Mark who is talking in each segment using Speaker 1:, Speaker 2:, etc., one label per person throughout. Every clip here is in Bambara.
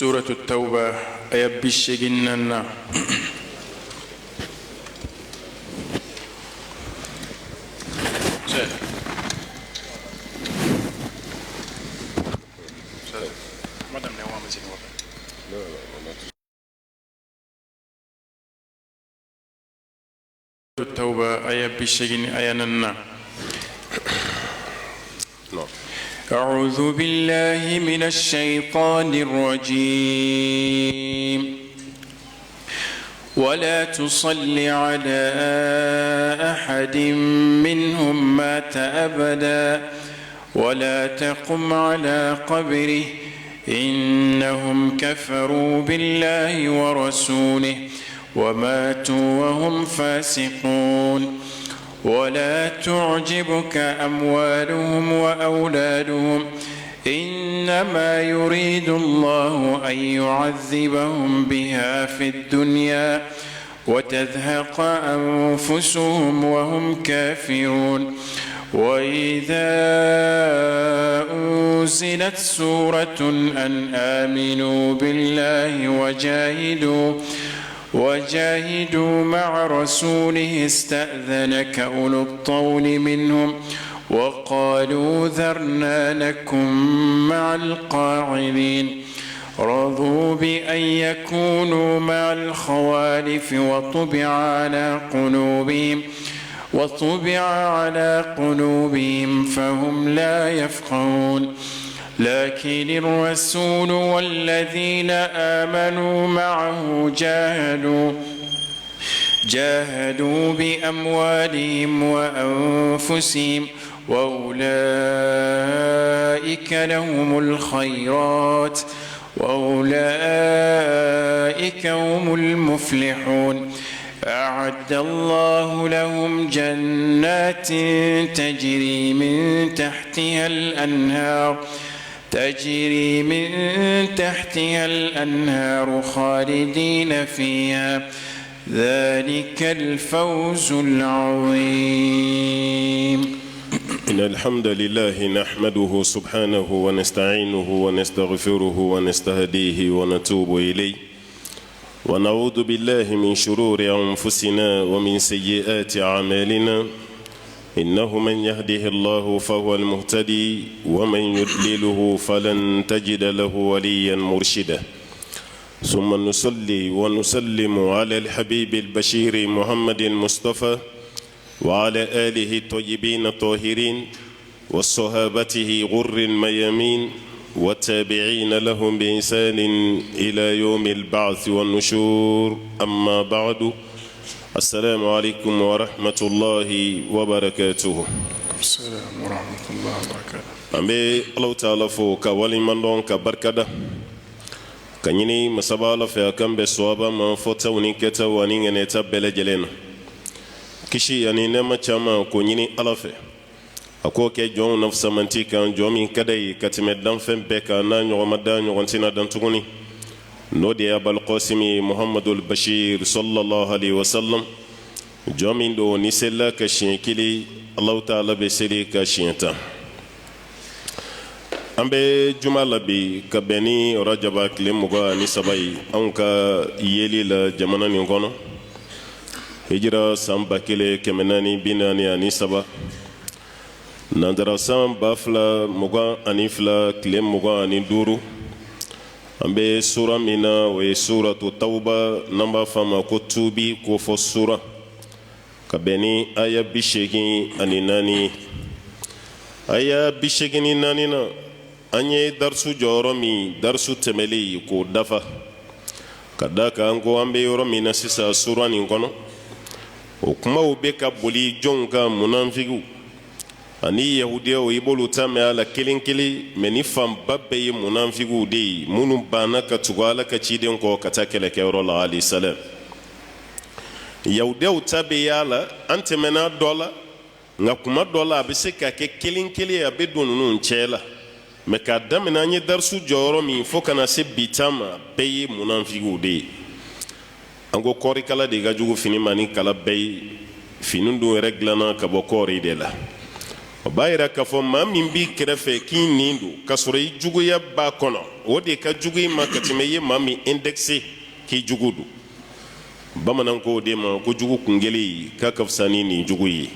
Speaker 1: سورة التوبة آية 84. التوبة آية 80 آية 4. أعوذ بالله من الشيطان الرجيم. ولا تصل على أحد منهم مات أبدا ولا تقم على قبره إنهم كفروا بالله ورسوله وماتوا وهم فاسقون. ولا تعجبك أموالهم وأولادهم إنما يريد الله أن يعذبهم بها في الدنيا وتذهق أنفسهم وهم كافرون. وإذا أنزلت سورة أن آمنوا بالله وجاهدوا مع رسوله استأذنك أولو الطول منهم وقالوا ذرنا لكم مع القاعدين. رضوا بأن يكونوا مع الخوالف وطبع على قلوبهم فهم لا يفقهون. لكن الرسول والذين آمنوا معه جاهدوا بأموالهم وأنفسهم وأولئك لهم الخيرات وأولئك هم المفلحون. أعد الله لهم جنات تجري من تحتها الأنهار خالدين فيها ذلك الفوز العظيم.
Speaker 2: إن الحمد لله نحمده سبحانه ونستعينه ونستغفره ونستهديه ونتوب إليه. ونعوذ بالله من شرور أنفسنا ومن سيئات أعمالنا إنه من يهده الله فهو المهتدي ومن يضلله فلن تجد له وليا مرشدا ثم نصلي ونسلم على الحبيب البشير محمد المصطفى وعلى آله الطيبين الطاهرين وصحابته غر الميامين والتابعين لهم بإحسان إلى يوم البعث والنشور أما بعد السلام عليكم ورحمة الله وبركاته
Speaker 1: السلام ورحمة الله وبركاته
Speaker 2: An bɛ Alahu taala fo ka waleɲuman dɔn ka barikada ka ɲini masaba Ala fɛ a k'an bɛn sawaba ma fɔtaw ni kɛtaw ani ŋɛnɛta bɛɛ lajɛlen na kisi ani nɛɛma caman k'o ɲini Ala fɛ a k'o kɛ jɔnw na fisamanti kan jɔn min ka d'a ye ka tɛmɛ danfɛn bɛɛ kan n'a ɲɔgɔn ma dan ɲɔgɔn tɛna dan tuguni n'o de ye abalkɔsimi muhamadul bashir sallallahu alaihi wasallam jɔn min don n'i selila ka siɲɛ kelen alahu taala bɛ seli ka siɲɛ tan an bɛ juma la bi ka bɛn ni rajaba tile 23 ye anw ka yeli la jamana nin kɔnɔ hijira san 1443 nantara san 2022 tile 25 an bɛ sura min na o ye suratu tawuba n'an b'a fɔ a ma ko tuubi kofɔ sura ka bɛn ni aya 84 ye aya 84 na an ye darisu jɔyɔrɔ min darisu tɛmɛlen k'o dafa ka da kan an ko an bɛ yɔrɔ min na sisan sura nin kɔnɔ o kumaw bɛ ka boli jɔnw kan munanfigiw ani yahudiyaw i b'olu ta mɛn a la kelen kelen mɛ ni fanba bɛɛ ye munanfigiw de ye minnu banna ka tugu ala ka ciden kɔ ka taa kɛlɛkɛyɔrɔ la alayhi salam yahudiyaw ta bɛ y'a la an tɛmɛna dɔ la nka kuma dɔ la a bɛ se ka kɛ kelen kelen a bɛ don ninnu cɛ la mɛ k'a daminɛ an ye darisu jɔyɔrɔ min fo ka na se bi ta ma bɛɛ ye munanfigiw de ye an ko kɔɔrikala de ka jugu fini ma ni kala bɛɛ ye fini dun yɛrɛ dilanna ka bɔ kɔɔri de la o b'a yira k'a fɔ maa min b'i kɛrɛfɛ k'i nin don k'a sɔrɔ i juguya b'a kɔnɔ o de ka jugu i ma ka tɛmɛ i ye maa min indexé k'i jugu don bamanan ko o de ma ko jugu kun kelen k'a ka fisa ni nin jugu ye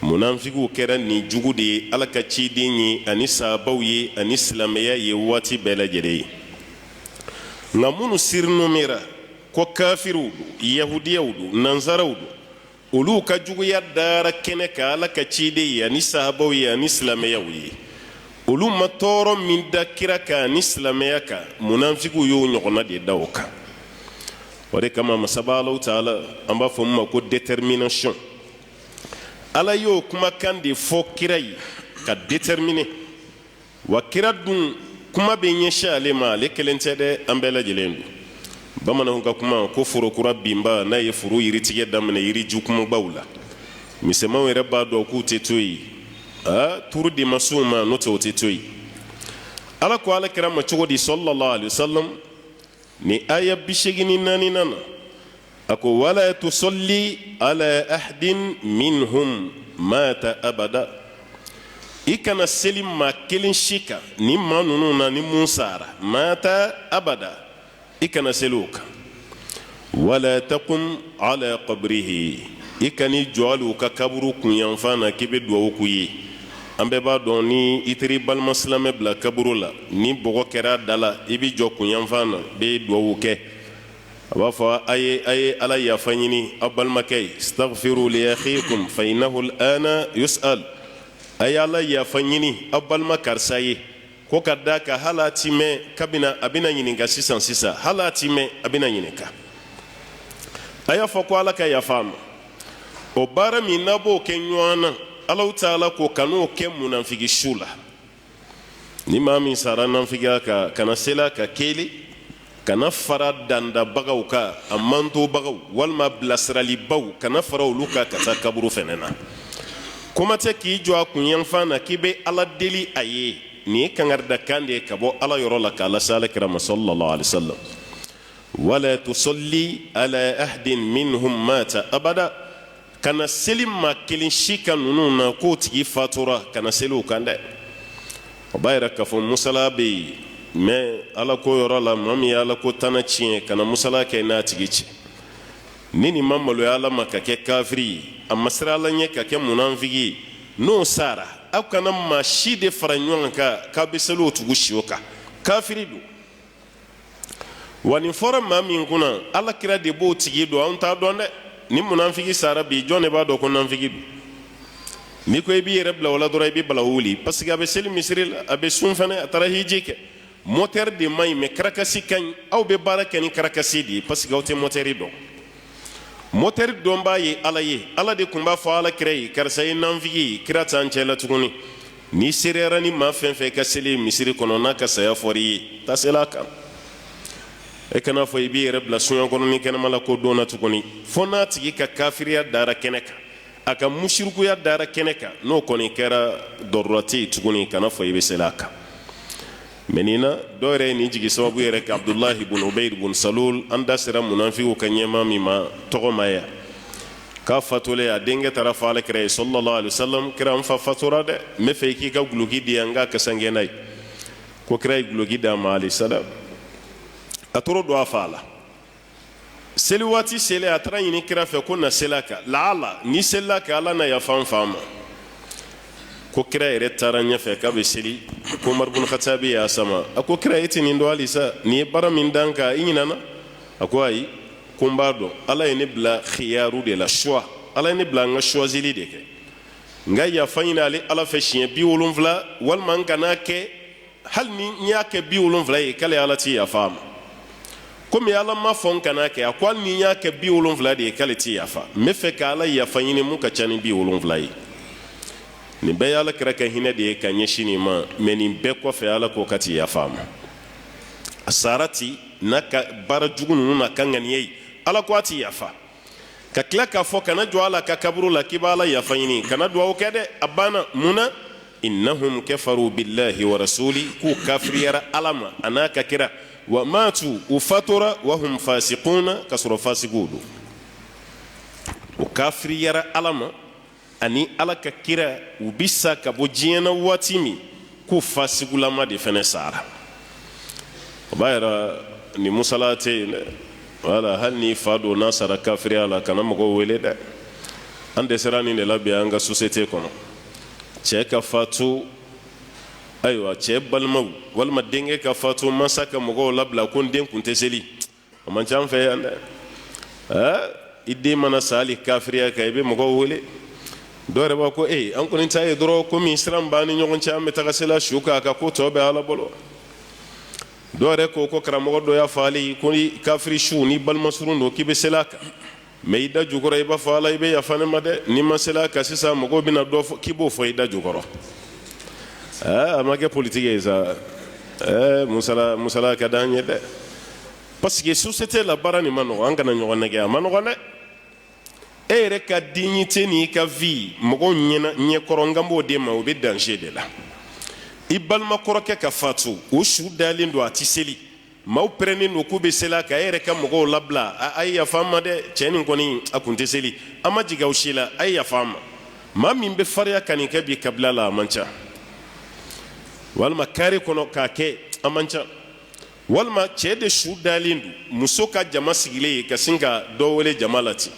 Speaker 2: munanfigiw kɛra nin jugu de ye ala ka ciden ye ani sahabaw ye ani silamɛya ye waati bɛɛ lajɛlen ye nka minnu surnommera ko kafiriw don yahudiyaw don nansaraw don olu ka juguya dara kɛnɛ kan ala ka ciden ye ani sahabaw ye ani silamɛyaw ye olu ma tɔɔrɔ min da kira kan ani silamɛya kan munanfigiw y'o ɲɔgɔnna de da o kan o de kama masaba alahu taala an b'a fɔ min ma ko détermination ala y'o kumakan de fɔ kira ye ka déterminer wa kira dun kuma bɛ ɲɛsin ale ma ale kelen tɛ dɛ an bɛɛ lajɛlen don bamananw ka kuma ko forokura binba n'a ye foro yiritigɛ daminɛ yiriju kumabaw la misɛnmanw yɛrɛ b'a dɔn k'u tɛ to yen aa turu de ma s'u ma n'o tɛ o tɛ to yen ala ko ala kira ma cogo di sallallahu alaihi wasallam ni aya 84nan na a ko wala tusalli ala ahadin minhum mata abada i kana seli maa kelen si kan ni maa ninnu na ni mun sara mata abada i kana seli o kan wala taqum ala qabrihi i kan'i jɔ hali u ka kaburu kunyanfan na k'i bɛ dugawu k'u ye an bɛɛ b'a dɔn ni i taara i balima silamɛ bila kaburu la ni bɔgɔ kɛra a da la i bɛ jɔ kunyanfan na bɛ dugawu kɛ a b'a fɔ a ye a ye ala yafa ɲini aw balimakɛ ye istaghfiru li akhikum fa innahu al'ana yus'al a ye ala yafa ɲini aw balima karisa ye ko ka d'a kan hali a ti mɛn kabini a bɛna ɲininka sisan sisan hali a ti mɛn a bɛna ɲininka a y'a fɔ ko ala ka yafa a ma o baara min n'a b'o kɛ ɲɔgɔn na alahu taala ko kan'o kɛ munafigi su la ni maa min sara nafigiya kan kana seli a kan kelen kana fara dandabagaw kan a mantobagaw walima bilasiralibaw kana fara olu kan ka taa kaburu fɛnɛ na kuma tɛ k'i jɔ a kunyanfan na k'i bɛ ala deli a ye nin ye kangaridakan de ye ka bɔ ala yɔrɔ la k'a lase ala kira ma sallallahu alaihi wasallam wala tusalli ala ahadin minhum mata abada kana seli maa kelen si kan ninnu na k'o tigi fatura kana seli o kan dɛ o b'a yira k'a fɔ musala bɛ yen Mais Ala ko yɔrɔ la, maa min ye Ala ko tana tiɲɛ, kana musala kɛ n'a tigi cɛ. Ni nin ma maloya Ala ma ka kɛ kafiri ye, a ma siran Ala ɲɛ ka kɛ munanfigi ye, n'o sara, aw kana maa si de fara ɲɔgɔn kan k'a bɛ seli o tugu si kan. Kafiri don wa. Nin fɔra maa min kunna, Ala kira de b'o tigi dɔn, anw t'a dɔn dɛ. Ni munanfigi sara bi, jɔn de b'a dɔn ko nanfigi don? N'i ko i b'i yɛrɛ bila o la dɔrɔn, i bɛ bala wuli, parce que a bɛ seli misiri la, a bɛ sun fana, a taara hiji kɛ. Motɛri de man ɲi, mais karakasi ka ɲi. Aw bɛ baara kɛ ni karakasi de ye, parce que aw tɛ motɛri dɔn. Motɛri dɔnbaa ye Ala ye. Ala de tun b'a fɔ Ala kira ye: karisa ye nanfigi ye. Kira t'an cɛ la tuguni. N'i seereyara ni maa fɛn fɛn ka seli misiri kɔnɔ, n'a ka saya fɔra i ye, taa seli a kan. E kana fɔ i b'i yɛrɛ bila sonya kɔnɔ ni kɛnɛma la ko don na tuguni, fo n'a tigi ka kafiriya dara kɛnɛ kan, a ka musirikuya dara kɛnɛ kan. N'o kɔni kɛra, dɔrɔra tɛ yen tuguni, kana fɔ i bɛ seli a kan. Mais nin na, dɔw yɛrɛ ye nin jigin sababu yɛrɛ kɛ Abudulahi bun Ubay bun Salul. An da sera munafigiw ka ɲɛmaa min ma tɔgɔ ma yan, k'a fatulen, a denkɛ taara fɔ Ala kira ye sallallahu alaihi wasallam: kira, n fa fatura dɛ, n bɛ fɛ i k'i ka guloki di yan, n k'a kasange n'a ye. Ko kira ye guloki d'a ma alayhi salam. A tor'o don a fa la. Seli waati selen, a taara ɲini kira fɛ ko na seli a kan, laala ni selila kan, Ala na yafa n fa ma. Ko kira yɛrɛ taara ɲɛfɛ k'a bɛ seli, ko Umar bun Khatabi y'a sama. A ko: kira, e tɛ nin dɔn halisa? Nin ye baara min dan kan, i ɲinana? A ko: ayi, ko n b'a dɔn. Ala ye ne bila khiyaru de la, choix. Ala ye ne bila n ka choisili de kɛ, n ka yafa ɲini ale Ala fɛ siɲɛ 70, walima n kana kɛ. Hali ni n y'a kɛ 70 ye, k'ale Ala ti yafa a ma. Komi Ala ma fɔ n kana kɛ, a ko hali ni n y'a kɛ 70 de ye, k'ale ti yafa. N bɛ fɛ ka Ala yafa ɲini mun ka ca ni 70 ye. Nin bɛɛ ye Ala kira ka hinɛ de ye ka ɲɛsin nin ma. Mais nin bɛɛ kɔfɛ, Ala ko ka ti yafa a ma. A sara ti n'a ka baara jugu ninnu n'a ka ŋaniya ye, Ala ko a ti yafa. Ka tila k'a fɔ kana jɔ Ala ka kaburu la k'i b'Ala yafa ɲini, kana duwawu kɛ dɛ. A banna. Mun na? Innahum kafaru billahi wa rasuli, k'u kafiriyara Ala ma a n'a ka kira. Wa matu, u fatura, wa hum fasiquna, ka sɔrɔ fasigiw don. U kafiriyara Ala ma ani Ala ka kira. U bi sa ka bɔ diɲɛ na waati min, k'u fasigulama de fɛnɛ sara. O b'a yira nin musala tɛ yen dɛ. Wala hali n'i fa don, n'a sara kafiriya la, kana mɔgɔw wele dɛ. An dɛsɛra nin de la bi an ka société kɔnɔ. Cɛ ka fatu, ayiwa, cɛ balimaw walima denkɛ ka fatu, mansa ka mɔgɔw labila ko n den kun tɛ seli, o man ca an fɛ yan dɛ. I den mana sa hali kafiriya kan, i bɛ mɔgɔw wele. Dɔw yɛrɛ b'a ko ee, an kɔni ta ye dɔrɔn, komi siran b'an ni ɲɔgɔn cɛ, an bɛ taga sela su kan, a ka ko tɔ bɛ Ala bolo. Dɔw yɛrɛ ko ko karamɔgɔ dɔ y'a fɔ ale ye ko ni kafiri su, ni balima surun don, k'i bɛ seli a kan, mais i da jukɔrɔ i b'a fɔ: Ala, i bɛ yafa ne ma dɛ, n'i ma seli a kan sisan, mɔgɔw bɛna dɔ fɔ. K'i b'o fɔ i da jukɔrɔ. Ɛɛ, a ma kɛ politiki ye sa. Ɛɛ, musala musala ka d'an ye dɛ, parce que société la, baara nin ma nɔgɔn. An kana ɲɔgɔn nɛgɛ, a ma nɔgɔn dɛ. E yɛrɛ ka dignité n'i ka vie mɔgɔw ɲɛna ɲɛkɔrɔ, n kan b'o de ma, o bɛ danger de la. I balima kɔrɔkɛ ka fatu, o su dalen don, a ti seli, maaw pɛrɛnnen don k'u bɛ seli a kan, e yɛrɛ ka mɔgɔw labila: a ye yafa an ma dɛ, cɛ nin kɔni, a kun tɛ seli, an ma jigin aw si la, a ye yafa an ma. Maa min bɛ farinya ka nin kɛ bi kabila la, a man ca. Walima kari kɔnɔ k'a kɛ, a man ca. Walima cɛ de su dalen don, muso ka jama sigilen ye, ka sin ka dɔ wele jama la ten: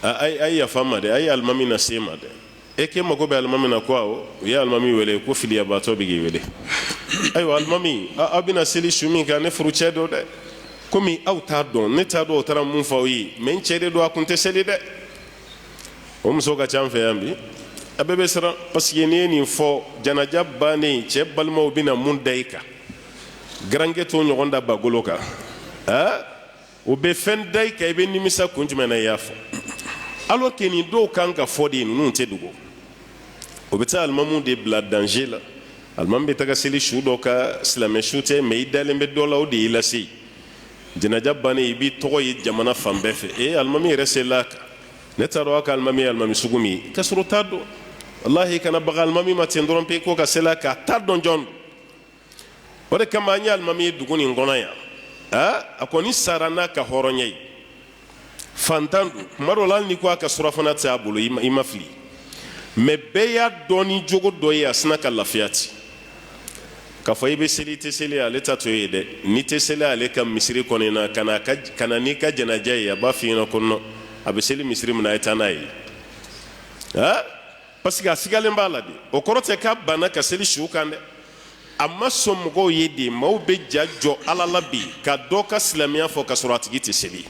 Speaker 2: a ye yafa ma dɛ, a ye alimami na se ma dɛ. E k'e mago bɛ alimami na? Ko awɔ. U ye alimami wele ko filiyabatɔ bɛ k'i wele. Ayiwa alimami, aw bɛna seli su min kan, ne furucɛ don dɛ. Komi aw t'a dɔn, ne t'a dɔn o taara mun fɔ aw ye, mais n cɛ de don, a kun tɛ seli dɛ. O muso ka ca an fɛ yan bi. A bɛɛ bɛ siran, parce que n'i ye nin fɔ, janaja bannen, cɛ balimaw bɛna mun da i kan? Garankɛ t'o ɲɔgɔn da bagolo kan. Aa, o bɛ fɛn da i kan, i bɛ nimisa. Kun jumɛn na i y'a fɔ? Alors que nin dɔw kan ka fɔ de, ninnu tɛ dogo. O bɛ taa alimamu de bila danger la. Alimami bɛ taga seli su dɔ ka, silamɛ su tɛ, mais i dalen bɛ dɔ la, o de y'i lase. Janaja bannen, i b'i tɔgɔ ye jamana fan bɛɛ fɛ: ee, alimami yɛrɛ selila a kan, ne t'a dɔn aw ka alimami ye alimami sugu min ye. Ka sɔrɔ t'a dɔn. Walahi, kana baga alimami ma ten dɔrɔn pe ko ka seli a kan, a t'a dɔn jɔn don. O de kama an ye alimami ye dugu nin kɔnɔ yan. Aa, a kɔni sara n'a ka hɔrɔnya ye. Fantan don, kuma dɔ la, hali ni ko a ka surafana tɛ a bolo, i ma fili. Mais bɛɛ y'a dɔn ni jogo dɔ ye, a sina ka lafiya ten. K'a fɔ i bɛ seli, i tɛ seli, ale ta to ye dɛ. N'i tɛ seli ale ka misiri kɔni na, ka na n'i ka janaja ye, a b'a f'i ɲɛna ko non, a bɛ seli misiri min na, a ye taa n'a ye. Aa, parce que a sigalen b'a la de. O kɔrɔ tɛ k'a banna ka seli su kan dɛ. A ma sɔn mɔgɔw ye de. Maaw bɛ ja jɔ Ala la bi ka dɔ ka silamɛya fɔ ka sɔrɔ a tigi tɛ seli.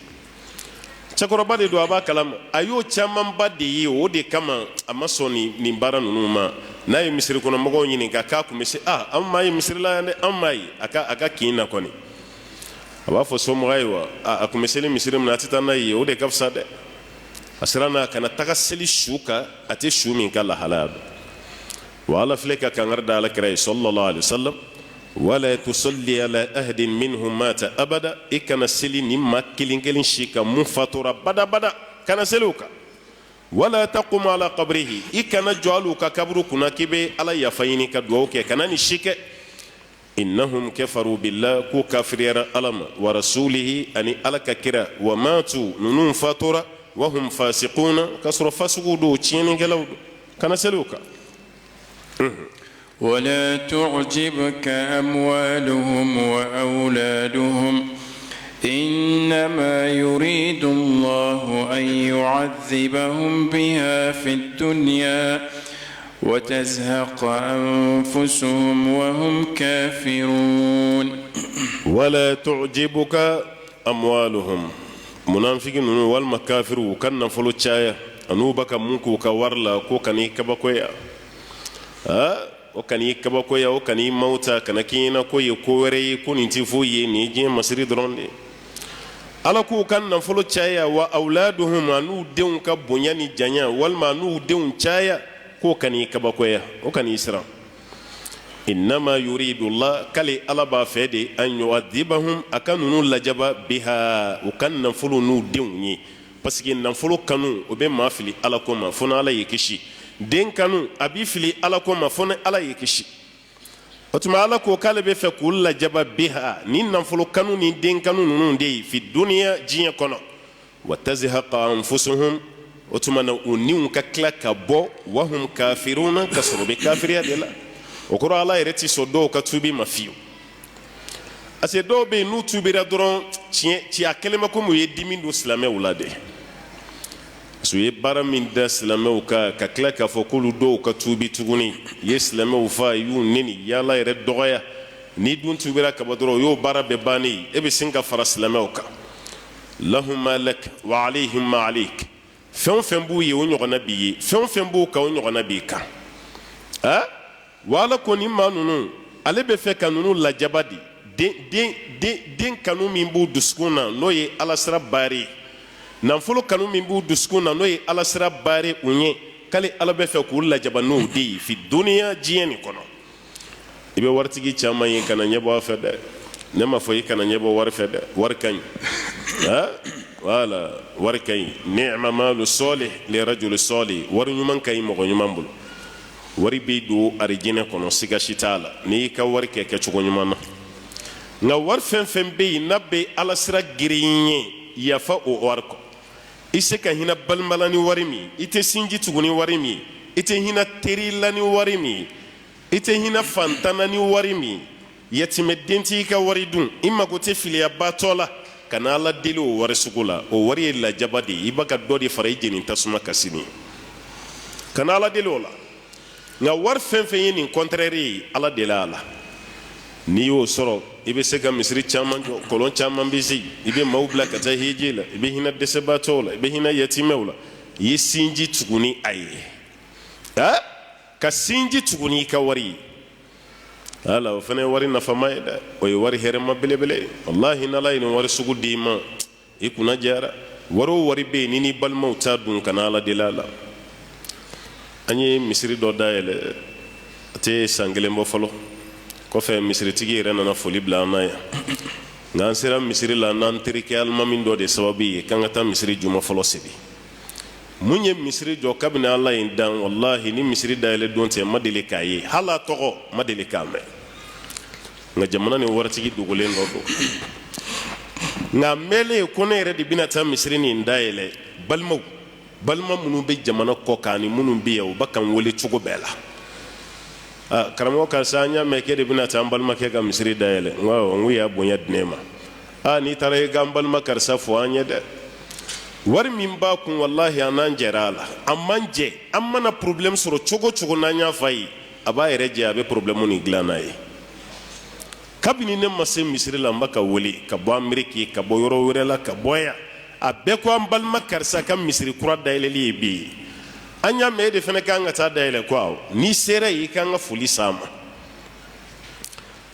Speaker 2: Cɛkɔrɔba de don, a b'a kalama, a y'o camanba de ye. O de kama a ma sɔn nin baara ninnu ma. N'a ye misiri kɔnɔ mɔgɔw ɲininka k'a tun bɛ se, a an m'a ye misiri la yan dɛ, an m'a ye a ka kin na kɔni. A b'a fɔ somɔgɔ ye wa a tun bɛ seli misiri min na, a tɛ taa n'a ye, o de ka fisa dɛ. A siranna a kana taga seli su kan, a tɛ su min ka lahalaya dɔn. Wa Ala filɛ ka kangari da Ala kira ye sallallahu alaihi wasallam: wala tusalli ala ahadin minhum mata abada. I kana seli ni maa kelen kelen si kan mun fatura badabada, kana seli o kan. Wala taqum ala qabrihi, i kana jɔ hali u ka kaburu kunna k'i bɛ Ala yafa ɲini ka dugawu kɛ, kana nin si kɛ. Innahum kafaru billah, k'u kafiriyara Ala ma, wa rasulihi, ani Ala ka kira. Wa matu, ninnu fatura, wa hum fasiquna, k'a sɔrɔ fasigiw don, tiɲɛnikɛlaw don. Kana seli u kan.
Speaker 1: ولا تعجبك أموالهم وأولادهم إنما يريد الله أن يعذبهم بها في الدنيا وتزهق أنفسهم وهم كافرون.
Speaker 2: ولا تعجبك أموالهم. Munafiki ninnu walima kafiriw ka nafolo caya an'u bɛ ka mun k'u ka wari la, k'o kan'i kabakoya. Aa, o kan'i kabakoya, o kan'i mawuta, kana k'i ɲɛna ko ye ko wɛrɛ ye, ko nin tɛ foyi ye, nin ye diɲɛ masiri dɔrɔn de ye. Ala k'u ka nafolo caya, wa awladuhum, an'u denw ka bonya ni janya walima an'u denw caya, k'o kan'i kabakoya, o kan'i siran. Innama yuridullah, k'ale Ala b'a fɛ de, an yu'adhibahum, a ka ninnu lajaba, biha, u ka nafolo n'u denw ye. Parce que nafolo kanu, o bɛ maa fili Ala ko ma fo n'Ala y'i kisi. Den kanu, a b'i fili Ala ko ma fo ni Ala y'i kisi. O tuma Ala ko k'ale bɛ fɛ k'u lajaba biha, ni nafolo kanu ni den kanu ninnu de ye, fi duniya, diɲɛ kɔnɔ. Wa tazhaqa anfusuhum, o tuma na u niw ka tila ka bɔ, wahum kafiruna, ka sɔrɔ u bɛ kafiriya de la. O kɔrɔ, Ala yɛrɛ tɛ sɔn dɔw ka tuubi ma fiyewu, parce que dɔw bɛ yen, n'u tuubira dɔrɔn, tiɲɛ ci a kɛlen bɛ komi u ye dimi don silamɛw la de. Parce que u ye baara min da silamɛw kan, ka tila k'a fɔ k'olu dɔw ka tuubi tuguni, i ye silamɛw fa, i y'u neni, y'Ala yɛrɛ dɔgɔya. N'i dun tuubira ka bɔ dɔrɔn, o y'o baara bɛɛ bannen ye, e bɛ sin ka fara silamɛw kan. Lahum ma lak wa alayhim ma alayk. Fɛn o fɛn b'u ye, o ɲɔgɔnna b'i ye. Fɛn o fɛn b'u kan, o ɲɔgɔnna b'i kan. A wa Ala ko nin maa ninnu, ale bɛ fɛ ka ninnu lajaba de. Den den den den kanu min b'u dusukun na, n'o ye Ala sira baare ye, nafolo kanu min b'u dusukun na, n'o ye Ala sira baare u ɲɛ, k'ale Ala bɛ fɛ k'u lajaba n'o de ye, fi duniya, diɲɛ nin kɔnɔ. I bɛ waritigi caman ye, kana ɲɛbɔ a fɛ dɛ. Ne m'a fɔ i kana ɲɛbɔ wari fɛ dɛ. Wari ka ɲi, wala wari ka ɲi. Ni'ma malu salih li rajuli salih. Wari ɲuman ka ɲi mɔgɔ ɲuman bolo. Wari b'i don arijinɛ kɔnɔ, siga si t'a la, n'i y'i ka wari kɛ kɛcogo ɲuman na. Nka wari fɛn fɛn bɛ yen n'a bɛ Ala sira girin ye, yafa o wari kɔ. I se ka hinɛ balima la ni wari min, i tɛ sinji tugu ni wari min, i tɛ hinɛ teri la ni wari min, i tɛ hinɛ fantan na ni wari min, yatimɛden t'i ka wari dun, i mago tɛ filiyabaatɔ la, kana Ala deli o wari sugu la. O wari ye lajaba de ye, i b'a ka dɔ de fara i jeni tasuma kan sini. Kana Ala deli o la. Nka wari fɛn fɛn ye nin contraire ye, Ala deli a la. N'i y'o sɔrɔ, i bɛ se ka misiri caman jɔ, kɔlɔn caman bɛ se, i bɛ maaw bila ka taa hiji la, i bɛ hinɛ dɛsɛbaatɔw la, i bɛ hinɛ yatimɛw la. I ye sinji tugu ni a ye, ka sinji tugu n'i ka wari ye. Ala, o fana ye wari nafama ye dɛ, o ye wari hɛrɛma belebele ye. Walahi, n'Ala ye nin wari sugu d'i ma, i kunna diyara. Wari o wari bɛ yen ni n'i balimaw t'a dun, kana Ala deli a la. An ye misiri dɔ dayɛlɛ, a tɛ san kelen bɔ fɔlɔ. Kɔfɛ misiritigi yɛrɛ nana foli bila an na yan. Nka an sera misiri la n'an terikɛ alimami dɔ de sababu ye k'an ka taa misiri juma fɔlɔ seli. Mun ye misiri jɔ kabini Ala ye dan, walahi, ni misiri dayɛlɛ don tɛ, ma deli k'a ye, hali a tɔgɔ ma deli k'a mɛn. Nka jamana ni waritigi dogolen dɔ don. Nka mɛnlen ko ne yɛrɛ de bɛna taa misiri nin dayɛlɛ, balimaw, balima minnu bɛ jamana kɔ kan ni minnu bɛ yan, u bɛ ka n wele cogo bɛɛ la. Aa, karamɔgɔ karisa, an y'a mɛn k'e de bɛna taa an balimakɛ ka misiri dayɛlɛ. N ko awɔ, n ko y'a bonya di ne ma. Aa, n'i taara i k'an balima karisa fo an ye dɛ. Wari min b'a kun, walahi, an n'an jɛra a la, an man jɛ. An mana problème sɔrɔ cogo o cogo, n'an y'a f'a ye, a b'a yɛrɛ jɛ, a bɛ problème nin dilan n'a ye. Kabini ne ma se misiri la, n b'a ka wele ka bɔ Ameriki, ka bɔ yɔrɔ wɛrɛ la, ka bɔ yan, a bɛɛ ko an balima karisa ka misiri kura dayɛlɛli ye bi ye. An y'a mɛn e de fana kan ka taa dayɛlɛ. Ko awɔ, n'i sera yen, i k'an ka foli s'a ma.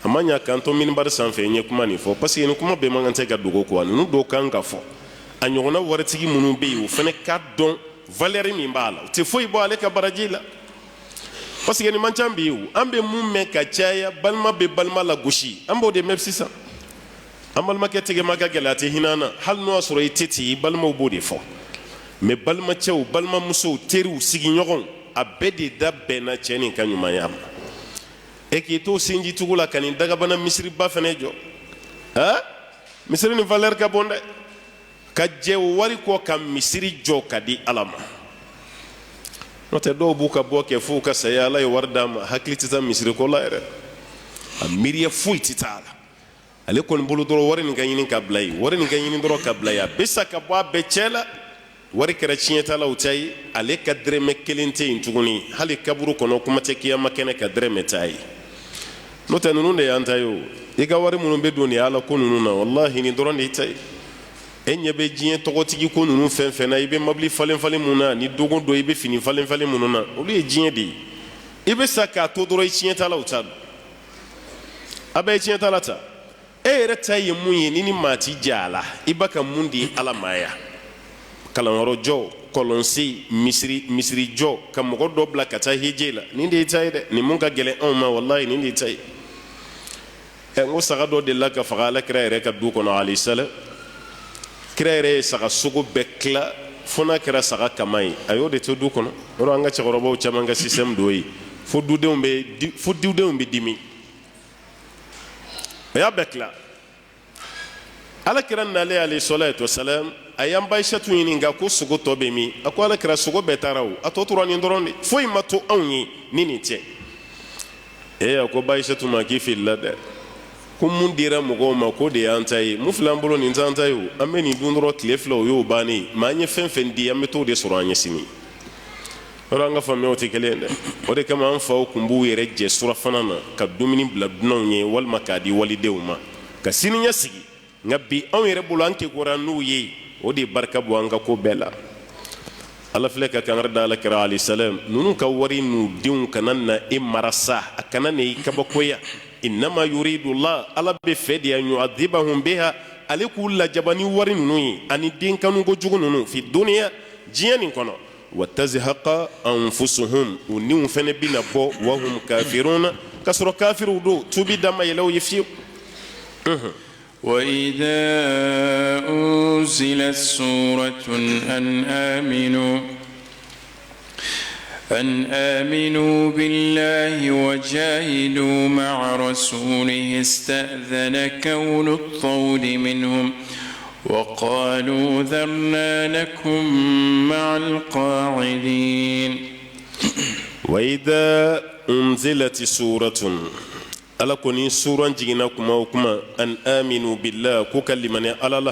Speaker 2: A ma ɲa k'an to minibari sanfɛ n ye kuma nin fɔ, parce que nin kuma bɛɛ man kan tɛ ka dogo quoi. Ninnu dɔw kan ka fɔ. A ɲɔgɔnna waritigi minnu bɛ yen, o fana k'a dɔn valeur min b'a la. O tɛ foyi bɔ ale ka baraji la, parce que nin man ca bi. O an bɛ mun mɛn ka caya? Balima bɛ balima lagosi, an b'o de mɛn sisan. An balimakɛ tigɛma ka gɛlɛn, a tɛ hinɛ an na. Hali n'o y'a sɔrɔ i tɛ ten, i balimaw b'o de fɔ. Mais balimacɛw, balimamusow, teriw, sigiɲɔgɔnw, a bɛɛ de da bɛnna cɛ nin ka ɲumanya ma. E k'i to sinjitugu la ka nin dagabana misiriba fana jɔ. Ha, misiri nin valeur ka bon dɛ. Ka jɛ o wari kɔ ka misiri jɔ ka di Ala ma. N'o tɛ, dɔw b'u ka bɔ kɛ f'u ka saya. Ala ye wari d'a ma, hakili tɛ taa misiri ko la yɛrɛ, a miiriya foyi tɛ taa a la. Ale kɔni bolo dɔrɔn, wari nin ka ɲini ka bila yen, wari nin ka ɲini dɔrɔn ka bila yen. A bɛ sa ka bɔ a bɛɛ cɛ la. Wari kɛra tiɲɛtalaw ta ye, ale ka dɛrɛmɛ kelen tɛ yen tuguni, hali kaburu kɔnɔ, kuma tɛ kiyama kɛnɛ ka dɛrɛmɛ t'a ye. N'o tɛ, ninnu de y'an ta ye. O i ka wari minnu bɛ don nin Ala ko ninnu na, walahi, nin dɔrɔn de y'i ta ye. E ɲɛ bɛ diɲɛ tɔgɔtigi ko ninnu fɛn fɛn na, i bɛ mobili falen falen mun na, ni dogo don, i bɛ fini falen falen minnu na, olu ye diɲɛ de ye. I bɛ sa k'a to dɔrɔn, i tiɲɛtalaw ta don. A bɛɛ ye tiɲɛtala ta. E yɛrɛ ta ye mun ye? Ni maa ti jɛ a la, i b'a ka mun di Ala ma yan? Kalanyɔrɔ jɔ, kɔlɔnsen, misiri, misiri jɔ, ka mɔgɔ dɔ bila ka taa hiji la, nin de y'i ta ye dɛ. Nin mun ka gɛlɛn anw ma, walahi, nin de y'i ta ye. Ɛ, n ko saga dɔ delila ka faga Ala kira yɛrɛ ka du kɔnɔ, alayhi salam. Kira yɛrɛ ye saga sogo bɛɛ tila fo n'a kɛra saga kama ye, a y'o de to du kɔnɔ. Yɔrɔ an ka cɛkɔrɔbaw caman ka système dɔ ye, fo dudenw bɛ dimi. A y'a bɛɛ tila. Ala kira nalen, alayhi salatu wasalam, a y'an ba Aisatu ɲininka ko sogo tɔ bɛ min? A ko Ala kira, sogo bɛɛ taara, o a tɔ tora nin dɔrɔn de, foyi ma to anw ye ni nin tɛ. E, a ko ba Aisatu ma k'i filila dɛ, ko mun dira mɔgɔw ma, k'o de y'an ta ye. Mun filɛ an bolo, nin t'an ta ye. O an bɛ nin dun dɔrɔn tile 2, o y'o bannen. Mais an ye fɛn fɛn di, an bɛ t'o de sɔrɔ an ɲɛ sini. Yɔrɔ an ka faamuyaw tɛ kelen ye dɛ. O de kama an faw tun b'u yɛrɛ jɛ surafana na ka dumuni bila dunanw ye walima k'a di walidenw ma ka sini ɲɛ sigi. Nka bi, anw yɛrɛ bolo, an kekora n'u ye, o de ye barika bɔ an ka ko bɛɛ la. Ala filɛ ka kangari da Ala kira, alayhi salam, ninnu ka wari n'u denw kana na e mara sa, a kana na i kabakoya. Innama yuridullah, Ala bɛ fɛ de, an yu'adhibahum biha, ale k'u lajaba ni wari ninnu ye ani den kanuko jugu ninnu, fi duniya, diɲɛ nin kɔnɔ, wa tazhaqa anfusuhum, u niw fɛnɛ bɛna bɔ, wahum kafiruna, k'a sɔrɔ kafiriw don, tubi da ma yɛlɛ u ye fiyewu.
Speaker 1: وإذا أنزلت سورة أن آمنوا بالله وجاهدوا مع رسوله استأذنك أولو الطول منهم وقالوا ذرنا نكن مع القاعدين.
Speaker 2: وإذا أنزلت سورة، Ala ko ni suran jiginna kuma o kuma, an aminu billah, ko ka limaniya Ala la,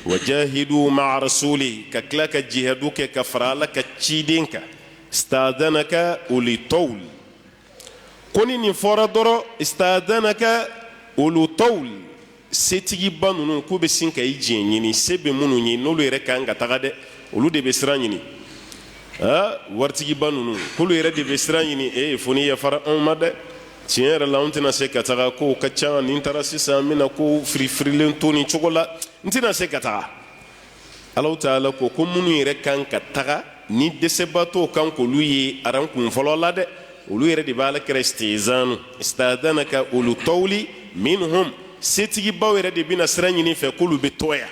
Speaker 2: wajahidu ma'a rasuli, ka tila ka jihadu kɛ ka fara Ala ka ciden kan, istadanaka uli tawul, ko ni nin fɔra dɔrɔn, istadanaka ulu tawul, setigiba ninnu k'u bɛ sin ka i diɲɛ ɲini. Se bɛ minnu ye, n'olu yɛrɛ kan ka taga dɛ, olu de bɛ sira ɲini. Aa, waritigiba ninnu, k'olu yɛrɛ de bɛ sira ɲini. E, fo ni yafara anw ma dɛ, tiɲɛ yɛrɛ la, anw tɛna se ka taga, kow ka ca. Ni n taara sisan, n bɛna ko firifirilen to nin cogo la, n tɛna se ka taga. Alahu taala ko ko minnu yɛrɛ kan ka taga ni dɛsɛbaatɔw kan k'olu ye aran kun fɔlɔ la dɛ, olu yɛrɛ de b'a la kɛra istizanu istadanaka ulu tawli minhum, setigibaw yɛrɛ de bɛna sira ɲini fɛ k'olu bɛ to yan.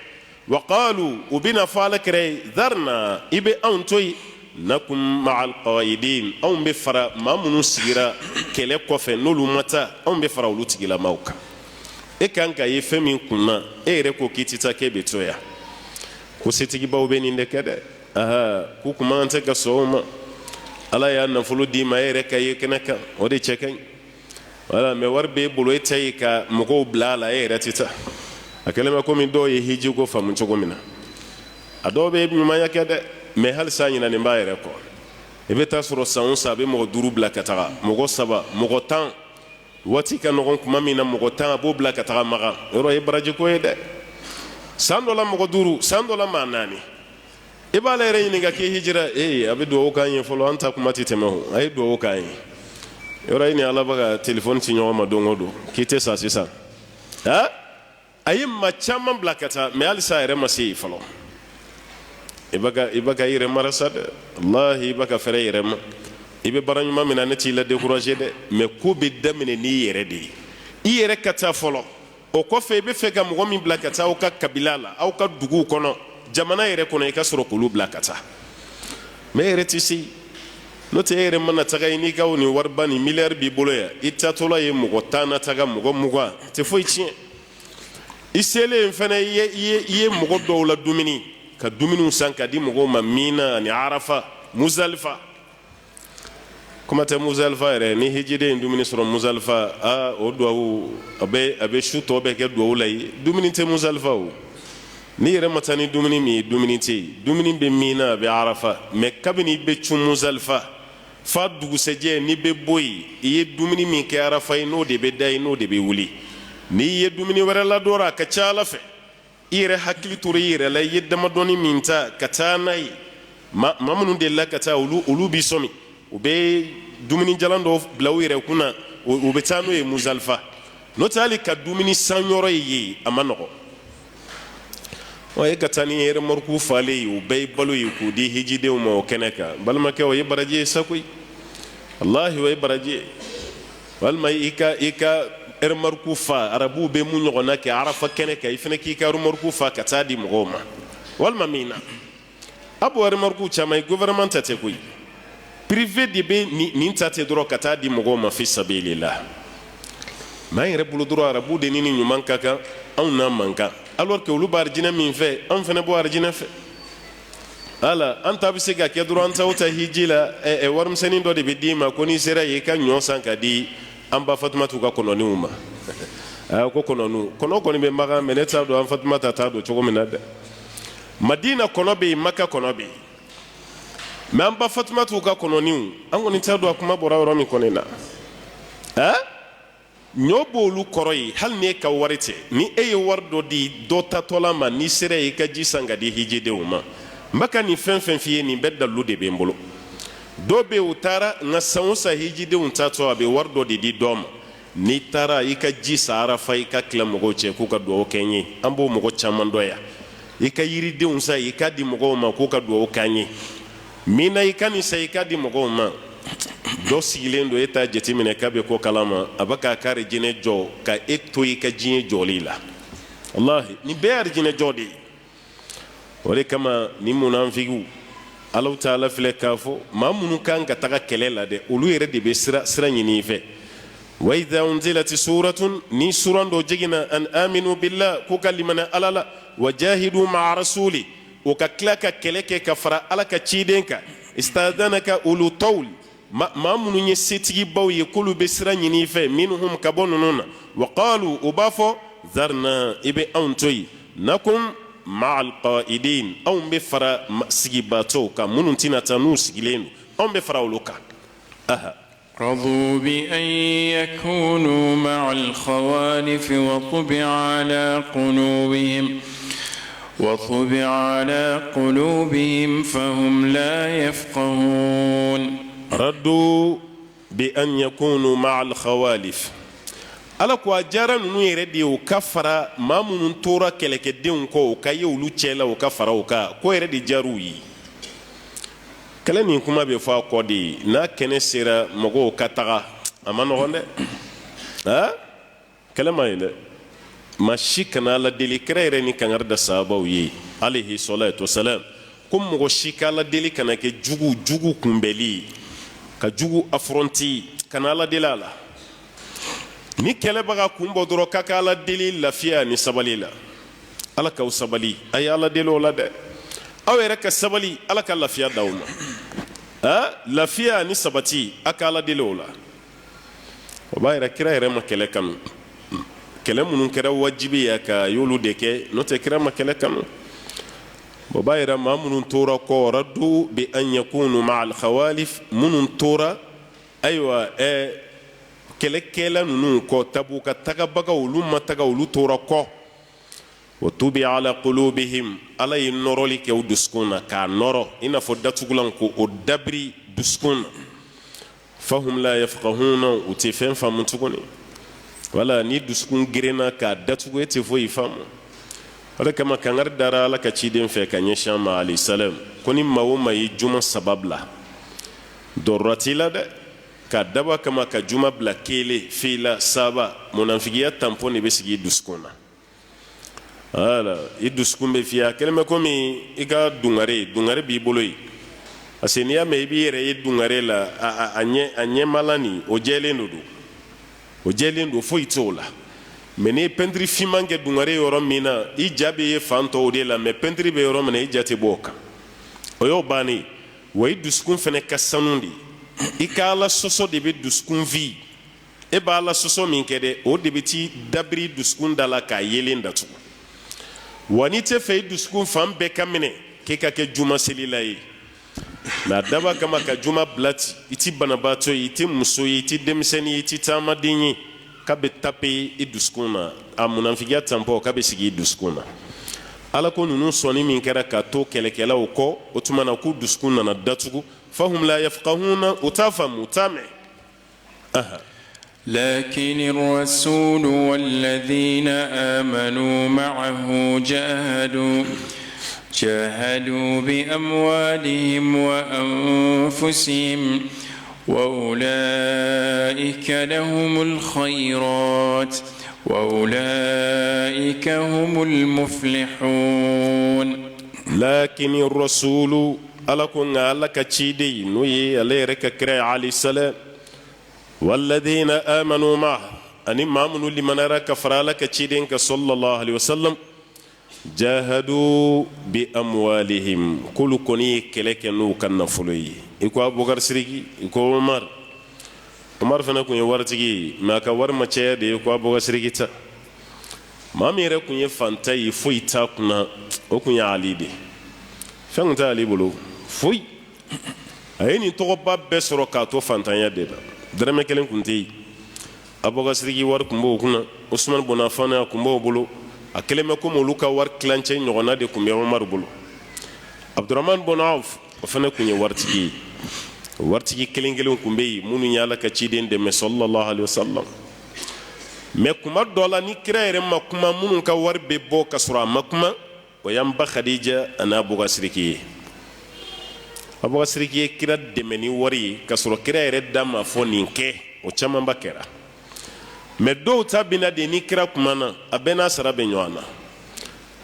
Speaker 2: Wa qalu, u bɛna fɔ Ala kira ye, dharna, i bɛ anw to yen, nakum ma'al qaidin, anw bɛ fara maa minnu sigira kɛlɛ kɔfɛ, n'olu ma taa, anw bɛ fara olu tigilamaw kan. E kan ka ye fɛn min kun na, e yɛrɛ ko k'i tɛ taa, k'e bɛ to yan. Ko setigibaw bɛ nin de kɛ dɛ. Aha, k'u kun man tɛ ka sɔn o ma. Ala y'a nafolo d'i ma, e yɛrɛ ka ye kɛnɛ kan, o de cɛ ka ɲi. Wala mɛ wari b'e bolo, e ta ye ka mɔgɔw bila a la, e yɛrɛ tɛ taa. A kɛlen bɛ komi dɔw ye hiji ko faamu cogo min na. A dɔw bɛ ɲumanya kɛ dɛ, mɛ halisa ɲinɛnen b'a yɛrɛ kɔ. I bɛ taa sɔrɔ san o san, a bɛ mɔgɔ duuru bila ka taga, mɔgɔ saba, mɔgɔ 10. Waati ka nɔgɔn kuma min na, mɔgɔ 10, a b'o bila ka taga Makan. Yɔrɔ ye barajiko ye dɛ. San dɔ la mɔgɔ duuru, san dɔ la maa naani. I b'ale yɛrɛ ɲininka k'i hijira ee, a bɛ dugawu k'an ye fɔlɔ, an ta kuma tɛ tɛmɛ o, a ye dugawu k'an ye. Yɔrɔ i ni Ala bɛ ka telefɔni ci ɲɔgɔn ma don o don k'i tɛ sa sisan. Ha, a ye maa caman bila ka taa, mɛ halisa a yɛrɛ ma se yen fɔlɔ. I bɛ ka i yɛrɛ mara sa dɛ, walahi, i bɛ ka fɛrɛ i yɛrɛ ma. I bɛ baara ɲuman min na, ne t'i la décourager dɛ, mɛ ko bɛ daminɛ n'i yɛrɛ de ye. I yɛrɛ ka taa fɔlɔ, o kɔfɛ i bɛ fɛ ka mɔgɔ min bila ka taa aw ka kabila la, aw ka duguw kɔnɔ, jamana yɛrɛ kɔnɔ, i ka sɔrɔ k'olu bila ka taa. Mɛ e yɛrɛ tɛ se, n'o tɛ e yɛrɛ mana taga i n'i ka nin wariba nin miliyari b'i bolo yan, i taatɔla ye mɔgɔ 10 na taga, mɔgɔ 20, tɛ foyi tiɲɛ. I selen fana, i ye mɔgɔ dɔw la dumuni, ka dumuniw san ka di mɔgɔw ma Mina ani Arafa, Muzalifa. Kuma tɛ Muzalifa yɛrɛ, ni hijiden ye dumuni sɔrɔ Muzalifa, aa, o duwawu a bɛ su tɔ bɛɛ kɛ duwawu la ye. Dumuni tɛ Muzalifa o. N'i yɛrɛ ma taa ni dumuni min ye, dumuni tɛ yen. Dumuni bɛ Mina, a bɛ Arafa, mɛ kabini i bɛ cun Muzalifa fa dugusɛjɛ, n'i bɛ bɔ yen, i ye dumuni min kɛ Arafa ye, n'o de bɛ da yen, n'o de bɛ wuli. N'i ye dumuni wɛrɛ ladɔrɔn, a ka ca Ala fɛ, i yɛrɛ hakili tora i yɛrɛ la, i ye damadɔni min ta ka taa n'a ye. Maa minnu delila ka taa, olu b'i sɔmi, u bɛ dumuni jalan dɔ bila u yɛrɛ kun na, u bɛ taa n'o ye Muzalifa. N'o tɛ, hali ka dumuni san yɔrɔ ye, a ma nɔgɔ. Wa e ka taa ni remorque falen ye, o bɛɛ ye balo ye, k'o di hijidenw ma o kɛnɛ kan, balimakɛ, o ye baraji ye sa koyi, walahi, o ye baraji ye. Walima i ka remorque fa, arabuw bɛ mun ɲɔgɔnna kɛ Arafa kɛnɛ kan, i fana k'i ka remorque fa ka taa di mɔgɔw ma. Walima min na a b'o remorque caman ye, gouvernement ta tɛ koyi, privé de bɛ nin ta ten dɔrɔn ka taa di mɔgɔw ma fi sabilillah. Mais an yɛrɛ bolo dɔrɔn, arabu de ni ni ɲuman ka kan, anw n'a man kan, alors que olu b'a arijinɛ min fɛ, anw fana b'o arijinɛ fɛ. Ala an ta bɛ se ka kɛ dɔrɔn, an t'aw ta hiji la, ɛ warimisɛnnin dɔ de bɛ d'i ma ko n'i sera yen, i ka ɲɔ san ka di an ba Fatumatu ka kɔnɔniw ma. Aa, ko kɔnɔniw, kɔnɔ kɔni bɛ Makan, mɛ ne t'a dɔn an Fatumata t'a dɔn cogo min na dɛ. Madina kɔnɔ bɛ yen, Maka kɔnɔ bɛ yen, mɛ an ba Fatumatu ka kɔnɔniw, an kɔni t'a dɔn a kuma bɔra yɔrɔ min kɔni na. Aa, ɲɔ b'olu kɔrɔ ye. Hali ni e ka wari tɛ, ni e ye wari dɔ di dɔ tatɔla ma, n'i sera yen, i ka ji san ka di hijidenw ma. N bɛ ka nin fɛn fɛn f'i ye, nin bɛɛ dalilu de bɛ n bolo. Dɔw bɛ yen, u taara, nka san o san hijidenw tatɔ, a bɛ wari dɔ de di dɔ ma: n'i taara, i ka ji san Arafa, i ka tila mɔgɔw cɛ k'u ka dugawu kɛ n ye. An b'o mɔgɔ caman dɔn yan. I ka yiridenw san, i ka di mɔgɔw ma k'u ka dugawu k'an ye. Min na, i ka nin san, i ka di mɔgɔw ma. Dɔ sigilen don, e t'a jateminɛ k'a bɛ ko kalama, a bɛ k'a ka arijinɛ jɔ ka e to i ka diɲɛ jɔli la. Walahi, nin bɛɛ ye arijinɛ jɔ de ye. O de kama ni munafigiw, Alahu taala filɛ k'a fɔ, maa minnu kan ka taga kɛlɛ la dɛ, olu yɛrɛ de bɛ sira sira ɲini i fɛ. Wa idha unzilati suratun, ni suran dɔ jiginna, an aminu billah, k'u ka limaniya Ala la, wa jahidu ma'a rasuli, o ka tila ka kɛlɛ kɛ ka fara Ala ka ciden kan, istadanaka ulu tawli, maa minnu ye setigibaw ye, k'olu bɛ sira ɲini i fɛ, minhum, ka bɔ ninnu na, wa qalu, u b'a fɔ, zarna, i bɛ anw to yen, nakun ma'al qa'idin, anw bɛ fara sigibaatɔw kan, minnu tɛna taa, n'u sigilen don, anw bɛ fara olu kan. Aha.
Speaker 1: رضوا بأن يكونوا مع الخوالف وطبع على قلوبهم فهم لا يفقهون.
Speaker 2: رضوا بأن يكونوا مع الخوالف. Ala ko a diyara ninnu yɛrɛ de ye u ka fara maa minnu tora kɛlɛkɛdenw kɔ, u ka ye olu cɛ la, u ka fara u kan. Ko yɛrɛ de diyar'u ye. Kɛlɛ nin kuma bɛ fɔ a kɔ de ye, n'a kɛnɛ sera mɔgɔw ka taga, a ma nɔgɔn dɛ. Ha, kɛlɛ ma ye dɛ. Maa si kana Ala deli. Kira yɛrɛ ni kangari da sahabaw ye, alayhi salatu wasalam, ko mɔgɔ si ka Ala deli kana kɛ jugu kunbɛli, ka jugu affronter, kana Ala deli a la. Ni kɛlɛ bɛ ka kun bɔ dɔrɔn, k'a ka Ala deli lafiya ni sabali la. Ala k'aw sabali, a ye Ala deli o la dɛ. Aw yɛrɛ ka sabali, Ala ka lafiya d'aw ma. Lafiya ni sabati, a ka Ala deli o la. O b'a yira kira yɛrɛ ma kɛlɛ kanu. Kɛlɛ minnu kɛra wajibi ye a y'olu de kɛ, n'o tɛ kira ma kɛlɛ kanu. O b'a yira maa minnu tora kɔ, radu bi an yakunu ma alkhawalif, minnu tora, ayiwa, kɛlɛkɛla ninnu kɔ, Tabuka tagabagaw, olu ma taga, olu tora kɔ. Wa tubi'a ala qulubihim, Ala ye nɔrɔli kɛ u dusukun na, k'a nɔrɔ i n'a fɔ datugulan, ko o dabiri dusukun na. Fahum la yafqahuna, u tɛ fɛn faamu tuguni. Wala ni dusukun gerenna k'a datugu, e tɛ foyi faamu. O de kama kangari dara Ala ka ciden fɛ ka ɲɛsin an ma, alayhi salam, ko ni maa o maa ye juma saba bila, dɔrɔra t'i la dɛ, k'a dabɔ kama ka juma bila kelen, fila, saba, munafigiya tanpɔn de bɛ sigi i dusukun na. Wala i dusukun bɛ fiyɛ, a kɛlen bɛ komi i ka dungare, dungare b'i bolo yen, parce que n'i y'a mɛn i b'i yɛrɛ ye dungare la, a ɲɛmala nin, o jɛlen don, o jɛlen don, foyi t'o la. Mɛ n'i ye pɛntiri finman kɛ dungare yɔrɔ min na, i ja bɛ ye fan tɔw de la, mɛ pɛntiri bɛ yɔrɔ min na, i ja tɛ bɔ o kan. O y'o bannen. Wa i dusukun fana ka sanu de, i ka Ala sɔsɔ de bɛ dusukun fi. E b'a Ala sɔsɔ min kɛ dɛ, o de bɛ t'i dabiri dusukun da la k'a yelen datugu. Wa n'i tɛ fɛ i dusukun fan bɛɛ ka minɛ, k'e ka kɛ juma selila ye, mɛ a dabɔ kama ka juma bila ten, i ti banabaatɔ ye, i tɛ muso ye, i tɛ denmisɛnnin ye, i tɛ taamaden ye, k'a bɛ tape i dusukun na, a munafigiya tanpɔn k'a bɛ sigi i dusukun na. Ala ko ninnu sɔnni min kɛra ka to kɛlɛkɛlaw kɔ, o tuma na k'u dusukun nana datugu. Fahum la yafqahuna, u t'a faamu, u t'a mɛn.
Speaker 1: لكن الرسول والذين آمنوا معه جاهدوا بأموالهم وأنفسهم وأولئك لهم الخيرات وأولئك هم المفلحون.
Speaker 2: لكن الرسول, Ala ko nka Ala ka ciden, n'o ye ale yɛrɛ ka kira ye, alayhi salam, walladina amanu ma, ani maa minnu limanara ka fara Ala ka ciden kan, sallallahu alaihi wasallam, jahadu bi amwalihim, k'olu kɔni ye kɛlɛ kɛ n'u ka nafolo ye. I ko Abubakar Siriki, i ko Umar. Umar fana tun ye waritigi ye, mɛ a ka wari ma caya de ye ko Abubakar Siriki ta. Maa min yɛrɛ tun ye fantan ye, foyi t'a kunna, o tun ye Ali de. Fɛn tun tɛ Ali bolo foyi. A ye nin tɔgɔba bɛɛ sɔrɔ k'a to fantanya de la, dɛrɛmɛ kelen tun tɛ yen. Abubakar Siriki wari tun b'o kunna, Usman bun Affan a tun b'o bolo, a kɛlen bɛ komi olu ka wari tilancɛ ɲɔgɔnna de tun bɛ Umaru bolo. Abdurahman bun Awf, o fana tun ye waritigi ye. Waritigi kelen kelen tun bɛ yen minnu ye Ala ka ciden dɛmɛ, sallallahu alaihi wasallam. Mɛ kuma dɔ la, ni kira yɛrɛ ma kuma, minnu ka wari bɛ bɔ ka sɔrɔ a ma kuma, o y'an ba Khadija ani Abubakar Siriki ye. Abubakar Siriki ye kira dɛmɛ ni wari ye ka sɔrɔ kira yɛrɛ da ma fɔ nin kɛ, o camanba kɛra. Mɛ dɔw ta bɛna de ni kira kumana, a bɛɛ n'a sara bɛ ɲɔgɔn na.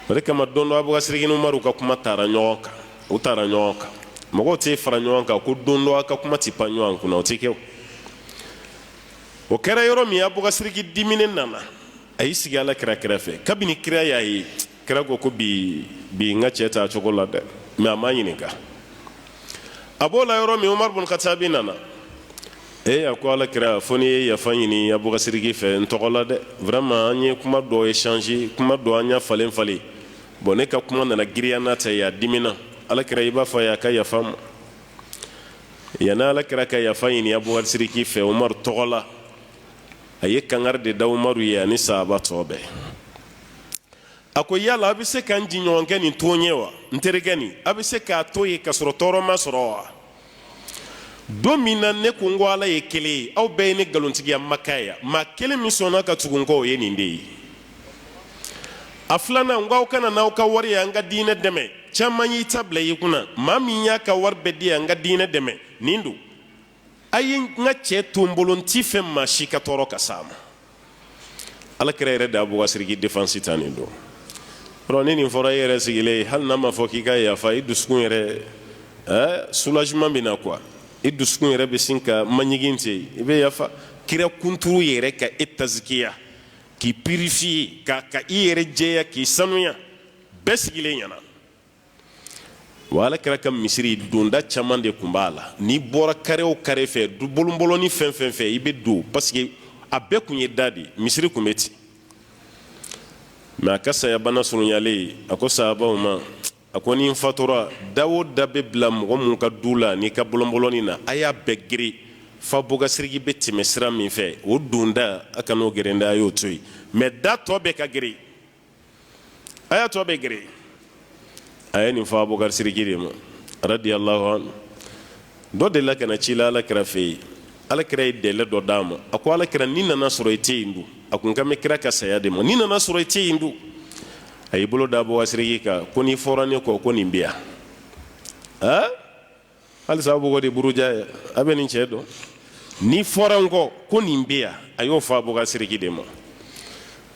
Speaker 2: O de kama don dɔ, Abubakar Siriki ni Umaru ka kuma taara ɲɔgɔn kan, u taara ɲɔgɔn kan. Mɔgɔw tɛ fara ɲɔgɔn kan ko don dɔ a ka kuma tɛ pan ɲɔgɔn kunna, o tɛ kɛ. O kɛra yɔrɔ min, Abubakar Siriki diminen nana, a y'i sigi Ala kira kɛrɛfɛ. Kabini kira y'a ye, kira ko ko bi bi n ka cɛ ta cogo la dɛ, mɛ a m'a ɲininka. A b'o la yɔrɔ min, Umaru bun Katabi nana. Ee, a ko Ala kira, fo n'i ye yafa ɲini Abubakar Siriki fɛ n tɔgɔ la dɛ. Vraiment, an ye kuma dɔ échanger, kuma dɔ an y'a falen falen. Bon, ne ka kuma nana giriya n'a ta ye, a dimina. Ala kira, i b'a fɔ a ye a ka yafa ma. Yanni Ala kira ka yafa ɲini Abubakar Siriki fɛ Umaru tɔgɔ la, a ye kangari de da Umaru ye ani sahaba tɔ bɛɛ. A ko yala a bɛ se ka n jɛɲɔgɔnkɛ nin to n ye wa? N terikɛ nin, a bɛ se k'a to yen ka sɔrɔ tɔɔrɔ ma sɔrɔ wa? Don min na ne ko n ko Ala ye kelen ye, aw bɛɛ ye ne nkalontigiya Maka yan. Maa kelen min sɔnna ka tugu n kɔ, o ye nin de ye. A filanan, n ko aw kana n'aw ka wari ye an ka diinɛ dɛmɛ, caman y'i ta bila i kunna. Maa min y'a ka wari bɛɛ di an ka diinɛ dɛmɛ, nin don. A ye n ka cɛ to n bolo, n t'i fɛ maa si ka tɔɔrɔ ka s'a ma. Ala kira yɛrɛ de Abubakar Siriki défense ta nin don. Yɔrɔ ni nin fɔra e yɛrɛ sigilen ye, hali n'a ma fɔ k'i ka yafa, i dusukun yɛrɛ soulagement bɛ na quoi. I dusukun yɛrɛ bɛ sin ka maɲigin ten, i bɛ yafa. Kira kunturu yɛrɛ ka e tazikiya, k'i purifier, ka i yɛrɛ jɛya, k'i sanuya bɛɛ sigilen ɲɛna. Wa ala kira ka misiri donda caman de tun b'a la. N'i bɔra kare o kare fɛ, du bolonbolonni fɛn fɛn fɛ, i bɛ don, parce que a bɛɛ tun ye da de, misiri tun bɛ ten. Mais a ka sayabana surunyalen, a ko sahabaw ma, a ko ni n fatura, da o da bɛ bila mɔgɔ min ka du la n'i ka bolonbolonni na, a y'a bɛɛ geren fo Abubakar Siriki bɛ tɛmɛ sira min fɛ, o donda, a kan'o geren dɛ, a y'o to yen, mais da tɔ bɛɛ ka geren, a y'a tɔ bɛɛ geren. A ye nin fɔ Abubakar Siriki de ma, radiyallahu anhu. Dɔ delila ka na ci la ala kira fɛ yen. Ala kira ye délai dɔ d'a ma. A ko ala kira, ni nana sɔrɔ i tɛ yen dun? A kun kan bɛ kira ka saya de ma. Ni nana sɔrɔ i tɛ yen dun? A y'i bolo da Abubakar Siriki kan ko n'i fɔra ne kɔ, ko nin bɛ yan. Aa, halisa aw b'o de buruja ye, a bɛ nin cɛ dɔn. N'i fɔra n kɔ, ko nin bɛ yan. A y'o fɔ Abubakar Siriki de ma.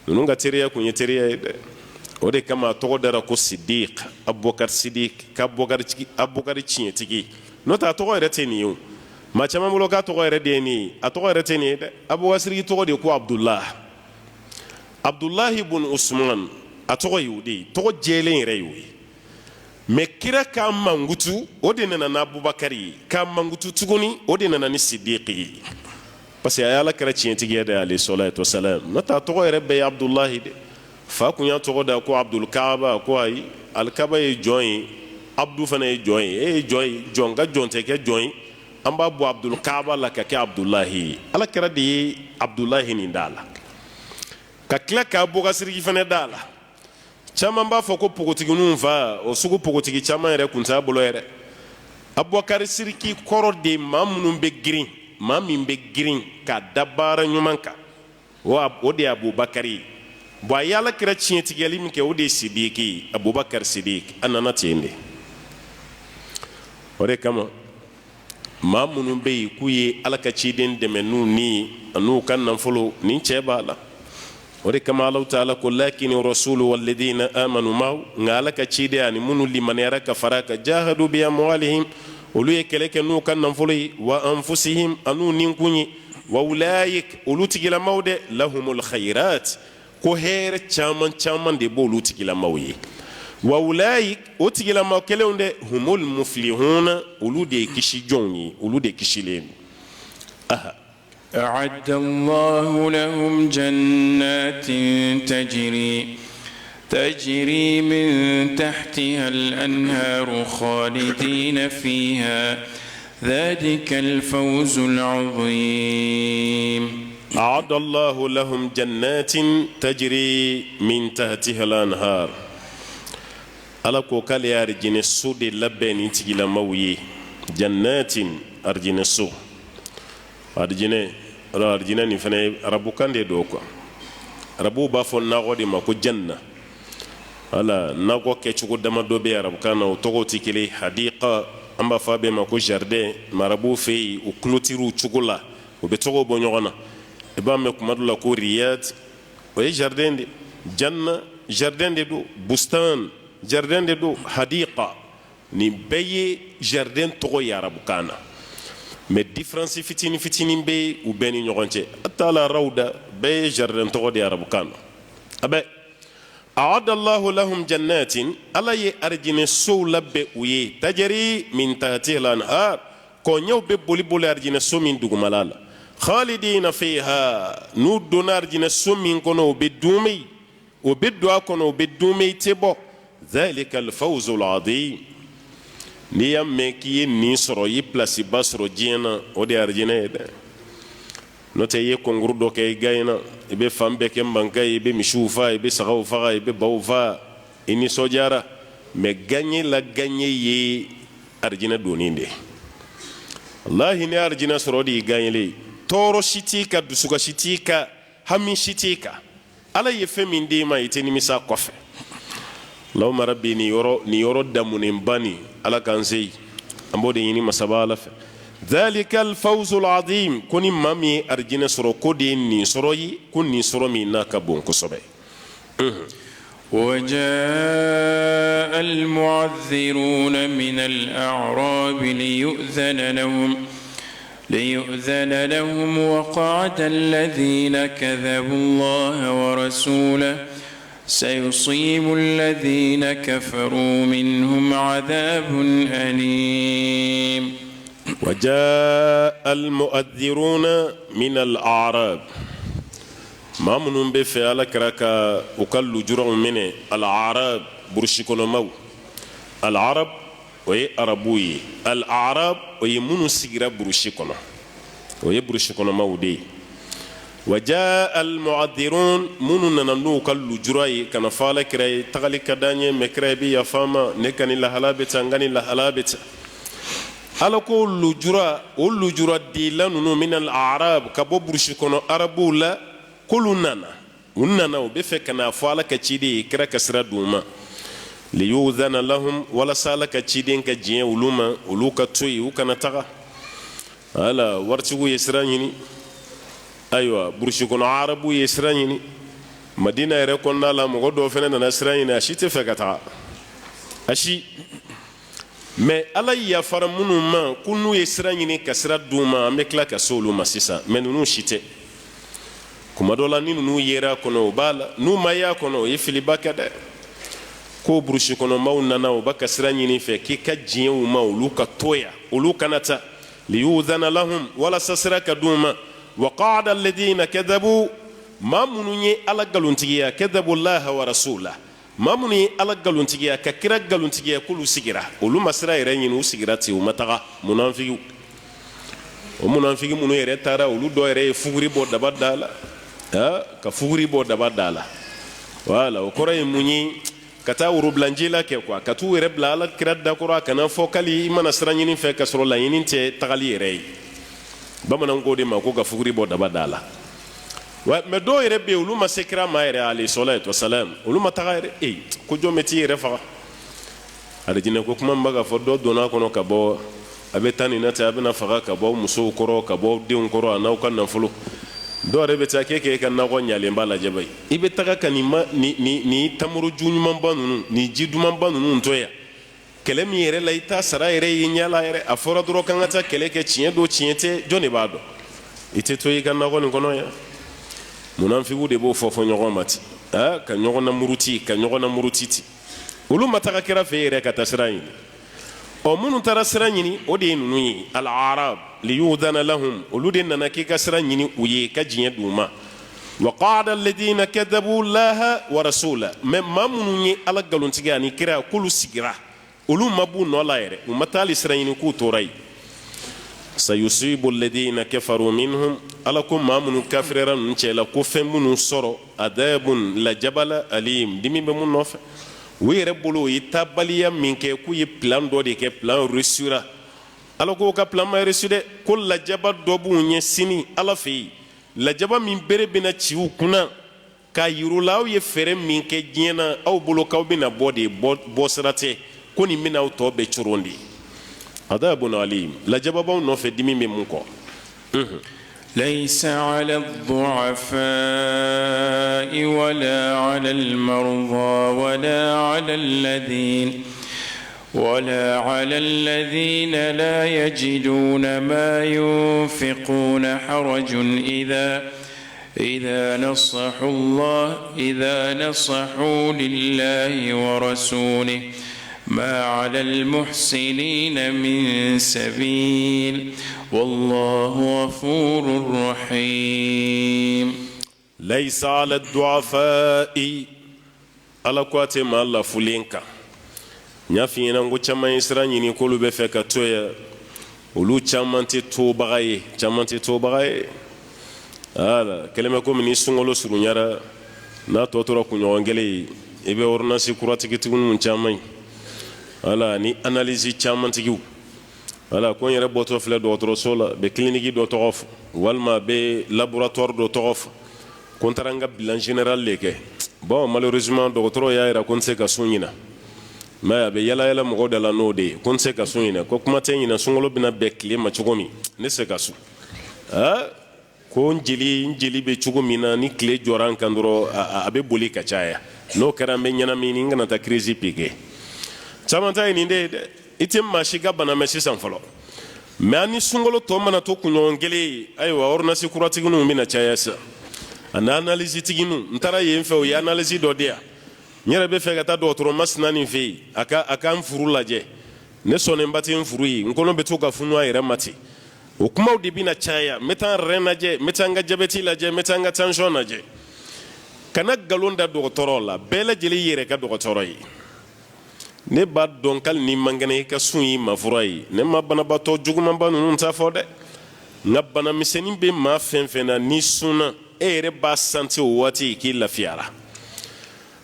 Speaker 2: Ninnu ka teriya kun ye teriya ye dɛ. O de kama a tɔgɔ dara ko Sidik, Abubakar Sidik, k'Abubakar tiɲɛtigi. N'o tɛ, a tɔgɔ yɛrɛ tɛ nin ye o. Maa caman bolo k'a tɔgɔ yɛrɛ de ye nin ye. A tɔgɔ yɛrɛ tɛ nin ye dɛ. Abubakar Siriki tɔgɔ de ye ko Abdullah, Abdulahi bun Usman. A tɔgɔ ye o de ye, tɔgɔ jɛlen yɛrɛ ye o ye. Mais kira k'a mankutu, o de nana n'Abubakari ye. K'a mankutu tuguni, o de nana ni Sidiki ye, parce que a ye ala kira tiɲɛtigiya de, alayhi salatu wasalam. N'o tɛ, a tɔgɔ yɛrɛ bɛɛ ye Abdulahi de. Fa kun y'a tɔgɔ da ko Abdul Kaaba. Ko ayi, Alikaba ye jɔn ye, Abdu fana ye jɔn ye, e ye jɔn ye, jɔn ka jɔn tɛ kɛ jɔn ye. An b'a bɔ Abdul Kaaba la ka kɛ Abdulahi ye. Ala kira de ye Abdulahi nin d'a la, ka tila k'a Abubakar Siriki fana d'a la. Caman b'a fɔ ko npogotigininw fa. O sugu npogotigi caman yɛrɛ kun t'a bolo yɛrɛ. Abubakar Siriki kɔrɔ de maa minnu bɛ girin, maa min bɛ girin k'a da baara ɲuman kan, o de ye Abubakari ye. Bon, a ye ala kira tiɲɛtigiyali min kɛ, o de ye Sidiki ye, Abubakar Sidiki. A nana ten de. O de kama maa minnu bɛ yen k'u ye ala ka ciden dɛmɛ n'u ni an'u ka nafolo, nin cɛ b'a la. O de kama Alahu taala ko lakini rasulu walladina amanu maahu. Nka ala ka ciden ani minnu limaniyara ka fara kan, jahadu bi amwalihim, olu ye kɛlɛ kɛ n'u ka nafolo ye, wa anfusihim, an'u ninkun ye. Wa ulaik, olu tigilamaw dɛ, lahumul khairat, ko hɛrɛ caman caman de b'olu tigilamaw ye. Wa ulaik, o tigilama kelenw dɛ, humul muflihuna, olu de ye kisi jɔnw ye, olu de kisilen don. Aha.
Speaker 1: أعد الله لهم جنات تجري من تحتها الأنهار خالدين فيها ذلك الفوز العظيم.
Speaker 2: أعد الله لهم جنات تجري من تحتها الأنهار. Ala ko k'ale ye arijinɛ so de labɛn nin tigilamaw ye. Jannatin, arijinɛ so, arijinɛ. Alors, arijinɛ nin fana ye arabukan de don quoi. Arabuw b'a fɔ nakɔ de ma ko janna. Wala nakɔ kɛcogo damadɔ bɛ arabukan na, o tɔgɔw tɛ kelen. Hadiqa, an b'a fɔ a bɛɛ ma ko jardin, mais arabuw fɛ yen, o clôture cogo la, o bɛ tɔgɔw bɔ ɲɔgɔn na. I b'a mɛn kuma dɔ la ko riyad, o ye jardin de. Janna, jardin de don. Bustan, jardin de don. Hadiqa, nin bɛɛ ye jardin tɔgɔ ye arabukan na, mais différence fitinin fitinin bɛ u bɛɛ ni ɲɔgɔn cɛ. Hatta la rawda, bɛɛ ye jardin tɔgɔ de ye arabukan na. A bɛ aadallahu lahum jannatin, ala ye arijinɛ sow labɛn u ye, tajari min tahtiha al-anhar, kɔɲɛw bɛ boli boli arijinɛ so min dugumala la, khalidina fiha, n'u donna arijinɛ so min kɔnɔ, u bɛ duumɛ, o bɛ don a kɔnɔ, o bɛ duumɛ, i tɛ bɔ. Dhalika alfawzul azim. N'i y'a mɛn k'i ye nin sɔrɔ, i ye place ba sɔrɔ diɲɛ na, o de ye arijinɛ ye dɛ. N'o tɛ, i ye concours dɔ kɛ, i gagnena, i bɛ fan bɛɛ kɛ mankan ye, i bɛ misiw fa, i bɛ sagaw faga, i bɛ baw fa, i nisɔndiyara, mais gagner la gagner ye arijinɛ donni de ye. Walahi, n'i ye arijinɛ sɔrɔ, o de y'i gagnelen ye. Tɔɔrɔ si t'i kan, dusukasi t'i kan, hami si t'i kan. Ala ye fɛn min d'e ma, i tɛ nimisa kɔfɛ. Allahumma rabbi, nin yɔrɔ damunenba nin, ala k'an se yen. An b'o de ɲini masaba ala fɛ. Dhalika alfawzul azim. Ko ni maa min ye arijinɛ sɔrɔ, ko de ye nin sɔrɔ ye, ko nin sɔrɔ min n'a ka bon kosɛbɛ.
Speaker 1: وجاء المعذرون من الأعراب ليؤذن لهم وقعد الذين كذبوا الله ورسوله. سيصيب الذين كفروا منهم عذاب أليم.
Speaker 2: وجاء المؤذرون من الأعراب. Maa minnu bɛ fɛ Ala kira ka u ka lujuraw minɛ, al-arab, burusi kɔnɔmaw. Al-arab, o ye arabuw ye. Al-arab, o ye minnu sigira burusi kɔnɔ, o ye burusi kɔnɔmaw de ye. Waja almu'adhirun, minnu nana n'u ka lujura ye ka na fɔ Ala kira ye: tagali ka d'an ye, mɛ kira, i bɛ yafa n ma, ne ka nin lahala bɛ tan, n ka nin lahala bɛ tan. Ala ko lujura, o lujura dila ninnu, min al-arab, ka bɔ burusi kɔnɔ arabuw la, k'olu nana, u nana, u bɛ fɛ ka n'a fɔ Ala ka ciden ye, kira ka sira d'u ma, liyudhana lahum, walasa Ala ka ciden ka diɲɛ olu ma, olu ka to yen, u kana taga. Wala waritigiw ye sira ɲini, ayiwa, burusi kɔnɔ arabu ye sira ɲini, Madina yɛrɛ kɔnɔna la mɔgɔ dɔw fana nana sira ɲini. A si tɛ fɛ ka taga, a si. Mɛ Ala yafara minnu ma ko n'u ye sira ɲini ka sira d'u ma, an bɛ tila ka se olu ma sisan. Mɛ ninnu si tɛ. Kuma dɔ la, ni ninnu yera a kɔnɔ, o b'a la, n'u ma y'a kɔnɔ, o ye filiba kɛ dɛ. Ko burusi kɔnɔmaw nana, u b'a ka sira ɲini fɛ k'i ka diɲɛ u ma, olu ka to yan, olu kana taa. Liyudhana lahum, walasa sira ka d'u ma. Wa qaada alladhina kadhabu, maa minnu ye Ala galontigiya, kadhabu llaha wa rasulah, maa minnu ye Ala galontigiya ka kira galontigiya, k'olu sigira, olu ma sira yɛrɛ ɲini, u sigira ten, u ma taga. Munafigiw, o munafigi minnu yɛrɛ taara, olu dɔw yɛrɛ ye fuguri bɔ daba da la, ka fuguri bɔ daba da la. Wala o kɔrɔ ye mun ye? Ka taa worobilanji la kɛ quoi, ka t'u yɛrɛ bila Ala kira dakɔrɔ, a kana fɔ k'ali i mana sira ɲini fɛ ka sɔrɔ laɲini tɛ tagali yɛrɛ ye. Bamananw k'o de ma ko ka fuguri bɔ daba da la. Wa mɛ dɔw yɛrɛ bɛ yen, olu ma se kira ma yɛrɛ, alayhi salatu wasalam, olu ma taga yɛrɛ. Ee, ko jɔn bɛ t'i yɛrɛ faga? Alijinɛ ko kuma min bɛ ka fɔ, dɔ donna a kɔnɔ ka bɔ, a bɛ taa nin na ten, a bɛna faga ka bɔ musow kɔrɔ, ka bɔ denw kɔrɔ, a n'aw ka nafolo. Dɔw yɛrɛ bɛ taa k'e k'e ka nakɔ ɲalenba lajɛ bayi, i bɛ taga ka nin ma nin nin nin tamaro ju ɲumanba ninnu, nin ji dumanba ninnu to yan. Kɛlɛ min yɛrɛ la, i t'a sara yɛrɛ ye ɲɛ la yɛrɛ. A fɔra dɔrɔn k'an ka taa kɛlɛ kɛ, tiɲɛ don, tiɲɛ tɛ, jɔn de b'a dɔn? I tɛ to i ka nakɔ nin kɔnɔ yan. Munafigiw de b'o fɔ fɔ ɲɔgɔn ma ten, ka ɲɔgɔn na muruti, ka ɲɔgɔn na muruti ten. Olu ma taga kira fɛ yɛrɛ ka taa sira ɲini. Ɔ, minnu taara sira ɲini, o de ye ninnu ye, al arab, liyudana lahum, olu de nana k'i ka sira ɲini u ye, ka diɲɛ d'u ma. Wa qaada alladhina kadhabu llaha wa rasula, mɛ maa minnu ye Ala nkalontigiya ani kira, k'olu sigira, olu ma b'u nɔ la yɛrɛ, u ma taa hali sira ɲini, k'u tora yen. Sayusibu alladhina kafaru minhum, Ala ko maa minnu kafiriyara ninnu cɛ la, ko fɛn minnu sɔrɔ, adabun, lajabala, alim, dimi bɛ mun nɔfɛ. U yɛrɛ bolo, u ye taabaliya min kɛ, k'u ye plan dɔ de kɛ, plan réussira. Ala ko ka plan ma réussi dɛ, ko lajaba dɔ b'u ɲɛ sini Ala fɛ yen, lajaba min bere bɛna ci u kunna k'a yir'u la, aw ye fɛɛrɛ min kɛ diɲɛ na, aw bolo k'aw bɛna bɔ de, bɔ sira tɛ, ko nin bɛna aw tɔ bɛɛ coron de. Adabun alim, lajaba b'aw nɔfɛ, dimi bɛ mun kɔ.
Speaker 1: ليس على الضعفاء ولا على المرضى ولا على الذين لا يجدون ما ينفقون حرج إذا نصحوا الله إذا نصحوا لله ورسوله. ما على المحسنين من سبيل، والله غفور رحيم.
Speaker 2: ليس على الضعفاء، Ala ko a tɛ maa lafulen kan. N y'a f'i ɲɛna n ko caman ye sira ɲini k'olu bɛ fɛ ka to yan, olu caman tɛ tobaga ye, caman tɛ tobaga ye. Wala kɛlen bɛ komi ni sunkalo surunyara, n'a tɔ tora kunɲɔgɔn kelen ye, i bɛ ordonnance kuratigitigiw caman ye, wala ni analyse caman tigiw. Wala ko n yɛrɛ bɔtɔ filɛ dɔgɔtɔrɔso la, bɛ clinique dɔ tɔgɔ fɔ walima a bɛ laboratoire dɔ tɔgɔ fɔ, ko n taara n ka bilan général de kɛ. Bon, malheureusement, dɔgɔtɔrɔ y'a yira ko n tɛ se ka sun ɲina, mais a bɛ yala yala mɔgɔw da la n'o de ye, ko n tɛ se ka sun ɲina, ko kuma tɛ ɲina, sunkalo bɛna bɛn tile ma cogo min, ne tɛ se ka sun. Aa, ko n jeli bɛ cogo min na, ni tile jɔra n kan dɔrɔn, a bɛ boli ka caya, n'o kɛra n bɛ ɲɛnamini, n kana taa crise piquer. Caman ta ye nin de ye dɛ. I tɛ maa si ka bana mɛn sisan fɔlɔ, mɛ an ni sunkalo tɔ mana to kunɲɔgɔn kelen ye, ayiwa, ordonnance kuratigininw bɛna caya sisan, ani analyse tigininw. N taara yen fɛ, u ye analyse dɔ di yan. N yɛrɛ bɛ fɛ ka taa dɔgɔtɔrɔ masina nin fɛ yen, a ka n furu lajɛ. Ne sɔnnenba tɛ n furu ye, n kɔnɔ bɛ to ka funu a yɛrɛ ma ten. O kumaw de bɛna caya: n bɛ taa n rein lajɛ, n bɛ taa n ka jabɛti lajɛ, n bɛ taa n ka tension lajɛ. Kana nkalon da dɔgɔtɔrɔ la. Bɛɛ lajɛlen y'i yɛrɛ ka dɔgɔtɔrɔ ye. Ne b'a dɔn k'ali n'i man kɛnɛ, i ka sun y'i ma fura ye. Ne ma banabaatɔ jugumanba ninnu ta fɔ dɛ, nka banamisɛnnin bɛ maa fɛn fɛn na, n'i sunna, e yɛrɛ b'a santi o waati k'i lafiyara,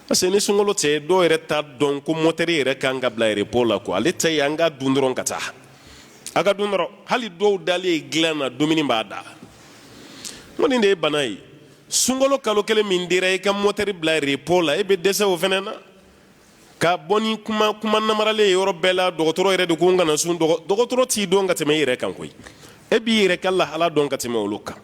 Speaker 2: parce que ni sunkalo tɛ, dɔw yɛrɛ t'a dɔn ko mɔtɛri yɛrɛ kan ka bila repos la quoi. Ale ta ye an ka dun dɔrɔn ka taa, a ka dun dɔrɔn. Hali dɔw dalen dilan na, dumuni b'a da. N ko nin de ye bana ye. Sunkalo kalo kelen min dira i ka mɔtɛri bila repos la, e bɛ dɛsɛ o fɛnɛ na ka bɔ ni kuma kuma namaralen ye yɔrɔ bɛɛ la: dɔgɔtɔrɔ yɛrɛ de ko n kana sun. Dɔgɔtɔrɔ t'i dɔn ka tɛmɛ i yɛrɛ kan koyi. E b'i yɛrɛ ka lahala dɔn ka tɛmɛ olu kan.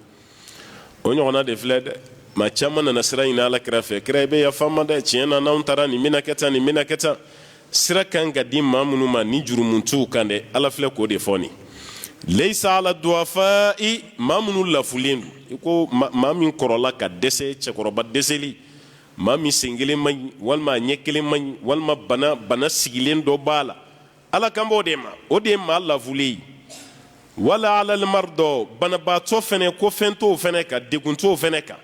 Speaker 2: O ɲɔgɔnna de filɛ dɛ. Maa caman nana sira ɲini Ala kira fɛ: kira, i bɛ yafa ma dɛ, tiɲɛ na, n'anw taara, nin bɛna kɛ tan, nin bɛna kɛ tan. Sira kan ka di maa minnu ma ni jurumu t'u kan dɛ, Ala filɛ k'o de fɔ nin: leisa ala duwafai, maa minnu lafulen don, i ko maa min kɔrɔla ka dɛsɛ, cɛkɔrɔba dɛsɛli, maa min sen kelen man ɲi, walima a ɲɛ kelen man ɲi, walima bana sigilen dɔ b'a la, Ala kan b'o de ma, o de ye maa lafulen ye. Wala alal mardɔ, banabaatɔ fɛnɛ, ko fɛn t'o fɛnɛ kan, degun t'o fɛnɛ kan.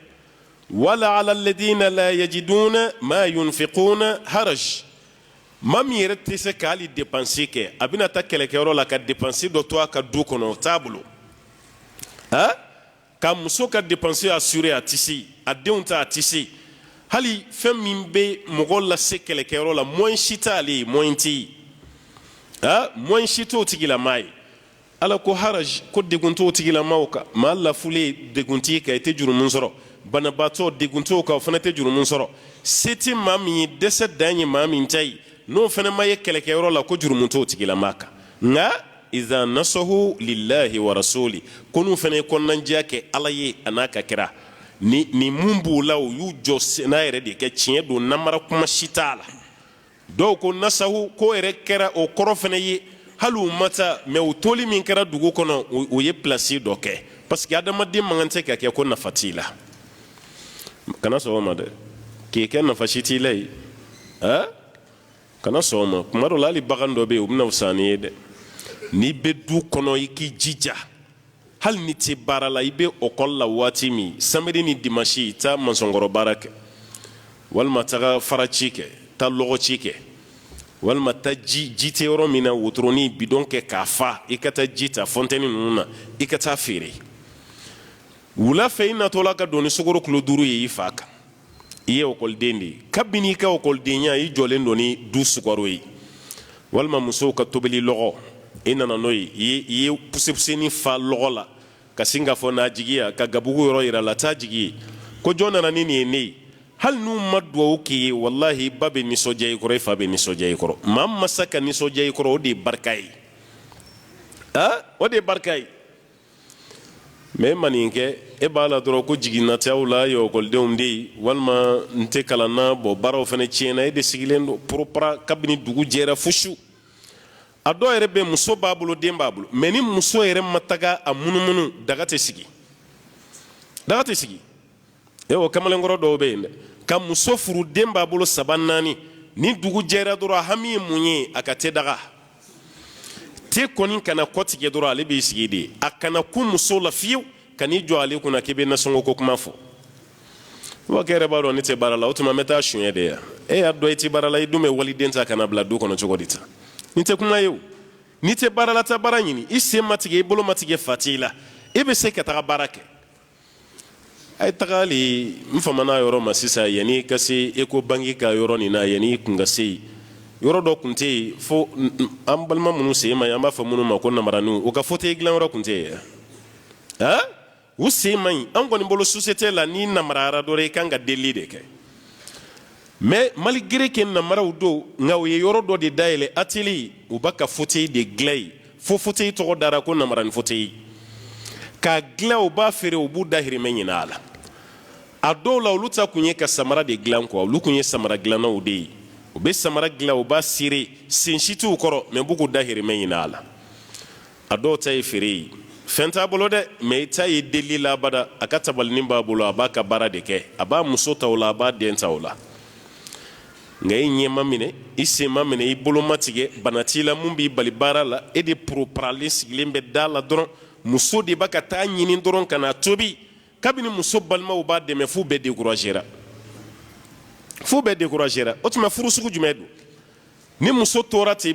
Speaker 2: Wala ala alladina la yajiduna ma yunfiquna haraj, maa min yɛrɛ tɛ se k'ale dépense kɛ, a bɛna taa kɛlɛkɛyɔrɔ la ka dépense dɔ to a ka du kɔnɔ, o t'a bolo. Ha ka muso ka dépense assurer, a tɛ se, a denw ta, a tɛ se. Hali fɛn min bɛ mɔgɔ lase kɛlɛkɛyɔrɔ la, moyen si t'ale ye, moyen tɛ yen, ha moyen si t'o tigilamaa ye. Ala ko haraj, ko degun t'o tigilamaaw kan. Maa lafulen, degun t'i kan, i tɛ jurumun sɔrɔ. Banabaatɔ, degun t'o kan, o fana tɛ jurumun sɔrɔ. Se tɛ maa min ye, dɛsɛ dan ye maa min ta ye, n'o fana ma ye kɛlɛkɛyɔrɔ la, ko jurumun t'o tigilamaa kan. Nka iza nasahu lillahi wa rasuli, ko n'u fana ye kɔnɔnajɛya kɛ Ala ye a n'a ka kira, ni mun b'u la, u y'u jɔ n'a yɛrɛ de kɛ tiɲɛ don, namara kuma si t'a la. Dɔw ko nasahu ko yɛrɛ kɛra o kɔrɔ fana ye, hali u ma taa mɛ, u toli min kɛra dugu kɔnɔ, u ye pilasi dɔ kɛ, parce que adamaden man kan tɛ ka kɛ ko nafa t'i la. Kana sɔn o ma dɛ, k'i kɛ nafa si t'i la yen, kana sɔn o ma. Kuma dɔ la, hali bagan dɔ bɛ yen, u bɛna fisaya n'i ye dɛ. N'i bɛ du kɔnɔ, i k'i jija, hali ni tɛ baara la, i bɛ ekɔli la waati min, samedi ni dimanche, i taa masɔnkɔrɔ baara kɛ, walima taga faraci kɛ, taa lɔgɔci kɛ, walima taa ji, ji tɛ yɔrɔ min na, wotoronin bidɔn kɛ k'a fa, i ka taa ji ta fontaine ninnu na, i ka taa feere wula fɛ. I natɔ la ka don ni sukaro kilo 5 ye i fa kan, i ye ekɔliden de ye. Kabini i ka ekɔlidenya, i jɔlen don ni du sukaro ye, walima musow ka tobili lɔgɔ, i nana n'o ye, i ye pusepuseni fa lɔgɔ la, ka sin k'a fɔ n'a jigiya ka gabugu yɔrɔ yira la, taa jigi ye ko jɔn nana ni nin ye ne ye. Hali n'u ma duwawu k'i ye, walahi, ba bɛ nisɔndiya i kɔrɔ, i fa bɛ nisɔndiya i kɔrɔ. Maa masa ka nisɔndiya i kɔrɔ, o de ye barika ye, o de ye barika ye. Mɛ e ma nin kɛ, e b'a la dɔrɔn ko jiginnataw la ye ekɔlidenw de ye, walima n tɛ kalan na, bɔn, baaraw fana tiɲɛna, e de sigilen don poropara kabini dugu jɛra fo su. A dɔw yɛrɛ bɛ, muso b'a bolo, den b'a bolo, mɛ ni muso yɛrɛ ma taga a munumunu, daga tɛ sigi, daga tɛ sigi. E, o kamalenkɔrɔ dɔw bɛ yen dɛ, ka muso furu, den b'a bolo saba, naani, ni dugu jɛra dɔrɔn, a hami ye mun ye? A ka te daga te kɔni kana kɔtigɛ dɔrɔn, ale b'i sigi de. A kana kun muso la fiyewu. Ka n'i jɔ ale kunna k'i bɛ nasɔngɔ ko kuma fɔ, wa k'e yɛrɛ b'a dɔn ne tɛ baara la, o tuma n bɛ taa suɲɛ de yan. E y'a dɔn i tɛ baara la, i dun bɛ waliden ta ka na bila du kɔnɔ cogo di tan? Nin tɛ kuma ye o. N'i tɛ baara la, taa baara ɲini. I sen ma tigɛ, i bolo ma tigɛ, fa t'i la, e bɛ se ka taga baara kɛ. A ye taga hali n famana yɔrɔ ma sisan, yanni ka se Ecobank ka yɔrɔ nin na, yanni kun ka se yen, yɔrɔ dɔ tun tɛ yen fo an balima minnu sen ma ɲi, an b'a fɔ minnu ma ko namaraniw, u ka fauteuil dilan yɔrɔ tun tɛ yen. U sen man ɲi. An kɔni bolo, société la, n'i namarayara dɔrɔn, i kan ka deli de kɛ. Mais malgré que namaraw don, nka u ye yɔrɔ dɔ de dayɛlɛ, atelier, u b'a ka fauteuil de dilan yen, fo fauteuil tɔgɔ dara ko namarani fauteuil. K'a dilan, u b'a feere, u b'u dahirimɛ ɲini a la. A dɔw la, olu ta kun ye ka samara de dilan quoi. Olu kun ye samara dilannaw de ye. U bɛ samara dilan, u b'a sere, sen si t'u kɔrɔ, mɛ b'u k'u dahirimɛ ɲini a la. A dɔw ta ye feere ye, fɛn t'a bolo dɛ, mɛ i ta ye deli la abada. A ka tabalinin b'a bolo, a b'a ka baara de kɛ, a b'a muso ta o la, a b'a den ta o la. Nka e ɲɛ ma minɛ, i sen ma minɛ, i bolo ma tigɛ, bana t'i la mun b'i bali baara la. E de poroparalen sigilen bɛ da la dɔrɔn, muso de b'a ka taa ɲini dɔrɔn ka na tobi. Kabini muso balimaw b'a dɛmɛ, f'u bɛɛ découragera, f'u bɛɛ découragera. O tuma furu sugu jumɛn don? Ni muso tora ten,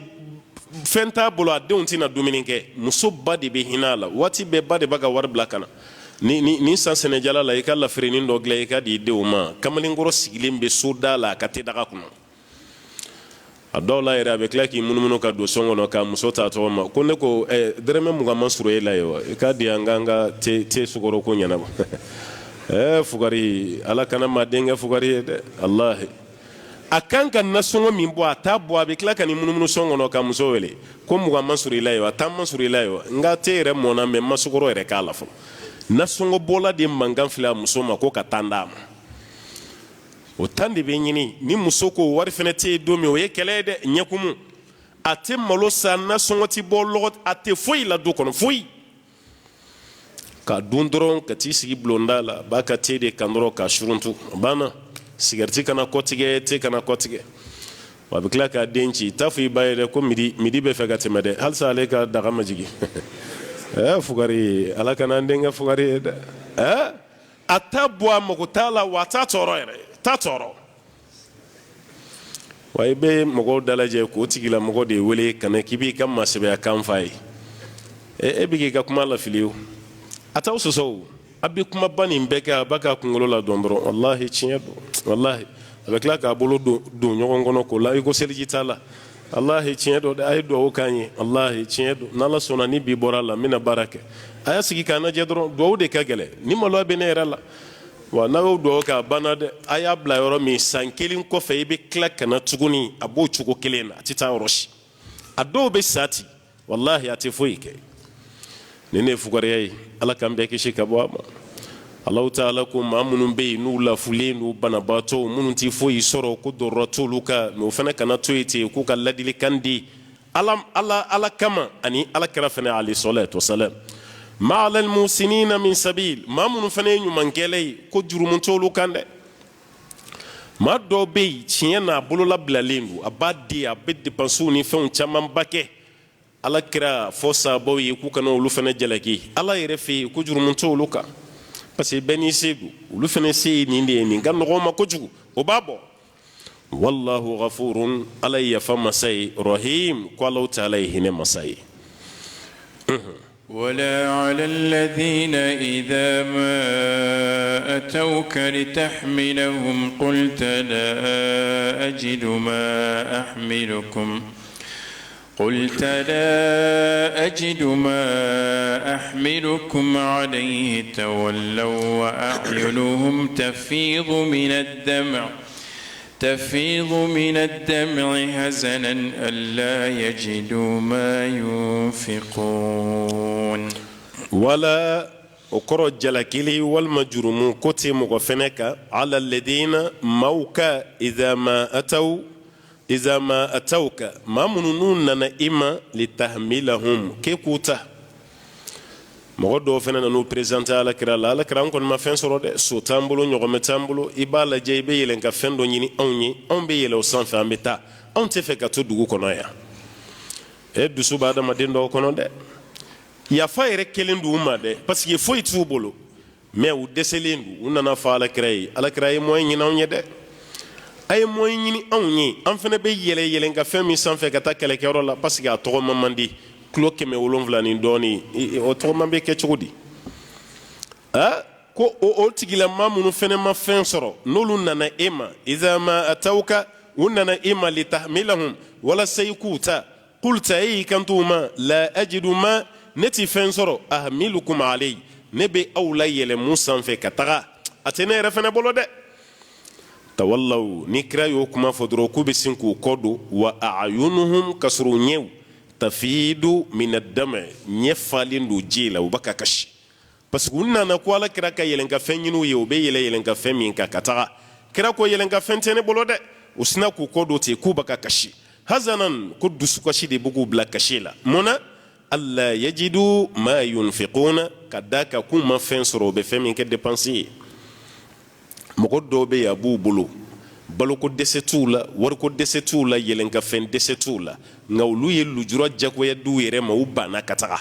Speaker 2: fɛn t'a bolo, a denw tɛna dumuni kɛ, muso ba de bɛ hinɛ a la waati bɛɛ. Ba de b'a ka wari bila ka na ni ni ni san sɛnɛjala la, i ka lafirini dɔ dilan i ka di i denw ma. Kamalenkɔrɔ sigilen bɛ so da la a ka te daga kɔnɔ. A dɔw la yɛrɛ, a bɛ tila k'i munumunu ka don so kɔnɔ ka muso ta tɔgɔ ma ko ne ko dɛrɛmɛ 20 ma sɔrɔ e la ye wa? I k'a di an k'an ka te sukaro ko ɲɛnabɔ. Fugari, Ala kana maa denkɛ fugari ye dɛ. Alahi, a kan ka nasɔngɔ min bɔ, a t'a bɔ. A bɛ tila ka n'i munumunu so kɔnɔ ka muso wele ko 20 ma sɔrɔ i la ye wa? 10 ma sɔrɔ i la ye wa? N ka te yɛrɛ mɔna, mɛ n ma sukaro yɛrɛ k'a la fɔlɔ. Nasɔngɔ bɔla de mankan filɛ a muso ma ko ka 10 d'a ma. O 10 de bɛ ɲini. Ni muso ko wari fana tɛ yen don min, o ye kɛlɛ ye dɛ. Ɲɛkumu, a tɛ malo san, nasɔngɔ tɛ bɔ, lɔgɔ a tɛ foyi la du kɔnɔ, foyi. Ka dun dɔrɔn ka t'i sigi bulonda la, b'a ka te de kan dɔrɔn ka suruntu, a banna. Sigɛriti kana kɔtigɛ, te kana kɔtigɛ. Wa a bɛ tila k'a den ci, t'a fɔ i ba ye dɛ ko midi midi bɛ fɛ ka tɛmɛ dɛ. Halisa ale ka daga ma jigin. Fugari, Ala kana an denkɛ fugari ye dɛ. A t'a bɔ, a mago t'a la, wa a t'a tɔɔrɔ yɛrɛ, t'a tɔɔrɔ. Wa i bɛ mɔgɔw dalajɛ k'o tigilamɔgɔ de wele ka na k'i b'i ka masɛbɛya kan f'a ye, e bɛ k'i ka kuma lafili. O a t'aw sɔsɔ, o a bɛ kumaba nin bɛɛ kɛ, a b'a ka kunkolo ladɔn dɔrɔn. Walahi, tiɲɛ don, walahi. A bɛ tila k'a bolo don don ɲɔgɔn kɔnɔ k'o la i ko seliji t'a la. Walahi, tiɲɛ don dɛ, a ye dugawu k'an ye. Walahi, tiɲɛ don, n'Ala sɔnna, ni bi bɔra a la, n bɛna baara kɛ. A y'a sigi k'a lajɛ dɔrɔn, dugawu de ka gɛlɛn ni maloya bɛ ne yɛrɛ la. Wa n'a y'o dugawu kɛ, a banna dɛ. A y'a bila yɔrɔ min, san kelen kɔfɛ i bɛ tila ka na tuguni, a b'o cogo kelen na, a tɛ taa yɔrɔ si. A dɔw bɛ sa ten, walahi, a tɛ foyi kɛ. Nin de ye fugariya ye, Ala k'an bɛɛ kisi ka bɔ a ma. Alahu taala ko maa minnu bɛ yen n'u lafulen don, banabaatɔw minnu tɛ foyi sɔrɔ, ko dɔrɔrɔ t'olu kan, mɛ o fana kana to yen ten, k'u ka ladilikan di Ala Ala Ala kama ani Ala kira fana alayhi salatu wasalam. Ma alal muhsinina min sabil, maa minnu fana ye ɲumankɛla ye, ko jurumu t'olu kan dɛ. Maa dɔw bɛ yen, tiɲɛ na, a bololabilalen don, a b'a di, a bɛ depansiw ni fɛnw camanba kɛ. Ala kira fɔ sabaw ye k'u kana olu fana jalaki Ala yɛrɛ fɛ yen, ko jurumu t'olu kan, parce que bɛɛ n'i se don. Olu fana se ye nin de ye, nin ka nɔgɔn ma kojugu, o b'a bɔ. Wallahu ghafurun, Ala ye yafa masa ye, rahim, ko Alahu taala ye hinɛ masa ye.
Speaker 1: ولا على الذين إذا ما أتوك لتحملهم قلت لا أجد ما أحملكم قلت لا أجد ما أحملكم عليه تولوا وأعينهم تفيض من الدمع حزنا ألا يجدوا ما ينفقون.
Speaker 2: Wala, o kɔrɔ jalakili walima jurumu ko tɛ mɔgɔ fɛnɛ kan, ala ladina, maaw ka, idha ma ataw, idha ma atawka, maa minnu n'u nana i ma, litahmilahum, k'e k'u ta. Mɔgɔ dɔw fana nan'u présenter Ala kira la: Ala kira, an kɔni ma fɛn sɔrɔ dɛ, so t'an bolo, ɲɔgɔmɛ t'an bolo, i b'a lajɛ i bɛ yɛlɛn ka fɛn dɔ ɲini anw ye, anw bɛ yɛlɛ o sanfɛ, an bɛ taa, anw tɛ fɛ ka to dugu kɔnɔ yan. E dusu bɛ adamaden dɔw kɔnɔ dɛ, yafa yɛrɛ kelen d'u ma dɛ, parce que foyi t'u bolo, mɛ u dɛsɛlen don. U nana fɔ Ala kira ye: Ala kira ye moyen ɲini anw ye dɛ, a ye moyen ɲini anw ye, an fana bɛ yɛlɛ yɛlɛn ka fɛn min sanfɛ ka taa kɛlɛkɛyɔrɔ la, parce que a tɔgɔma man di, kilo 700 ni dɔɔnin, o tɔgɔma bɛ kɛ cogo di? A ko o tigilama minnu fana ma fɛn sɔrɔ, n'olu nana e ma, idha ma atawka, u nana e ma, litahmilahum, walasa i k'u ta, qulta, e y'i kanto u ma, la ajidu ma, ne ti fɛn sɔrɔ, ahmilukum alayhi, ne bɛ aw la yɛlɛ mun sanfɛ ka taga, a tɛ ne yɛrɛ fana bolo dɛ. Tawallaw, ni kira y'o kuma fɔ dɔrɔn, k'u bɛ sin k'u kɔ don, wa a'yunuhum, ka sɔrɔ u ɲɛw, tafidu min ad-dam, ɲɛ falen don ji la, u bɛ ka kasi, parce que u nana ko Ala kira ka yɛlɛn ka fɛn ɲini u ye, u bɛ yɛlɛ yɛlɛn ka fɛn min kan ka taga. Kira ko yɛlɛn ka fɛn tɛ ne bolo dɛ. U sina k'u kɔ don ten, k'u bɛ ka kasi, hazanan, ko dusukasi de bɛ k'u bila kasi la. Mun na? Alla yajidu ma yunfiquna, ka da kan k'u ma fɛn sɔrɔ u bɛ fɛn min kɛ dépense ye. Mɔgɔ dɔw bɛ yen, a b'u bolo. Baloko dɛsɛ t'u la, wariko dɛsɛ t'u la, yɛlɛnkafɛn dɛsɛ t'u la, nka olu ye lujura jagoya d'u yɛrɛ ma, u banna ka taga.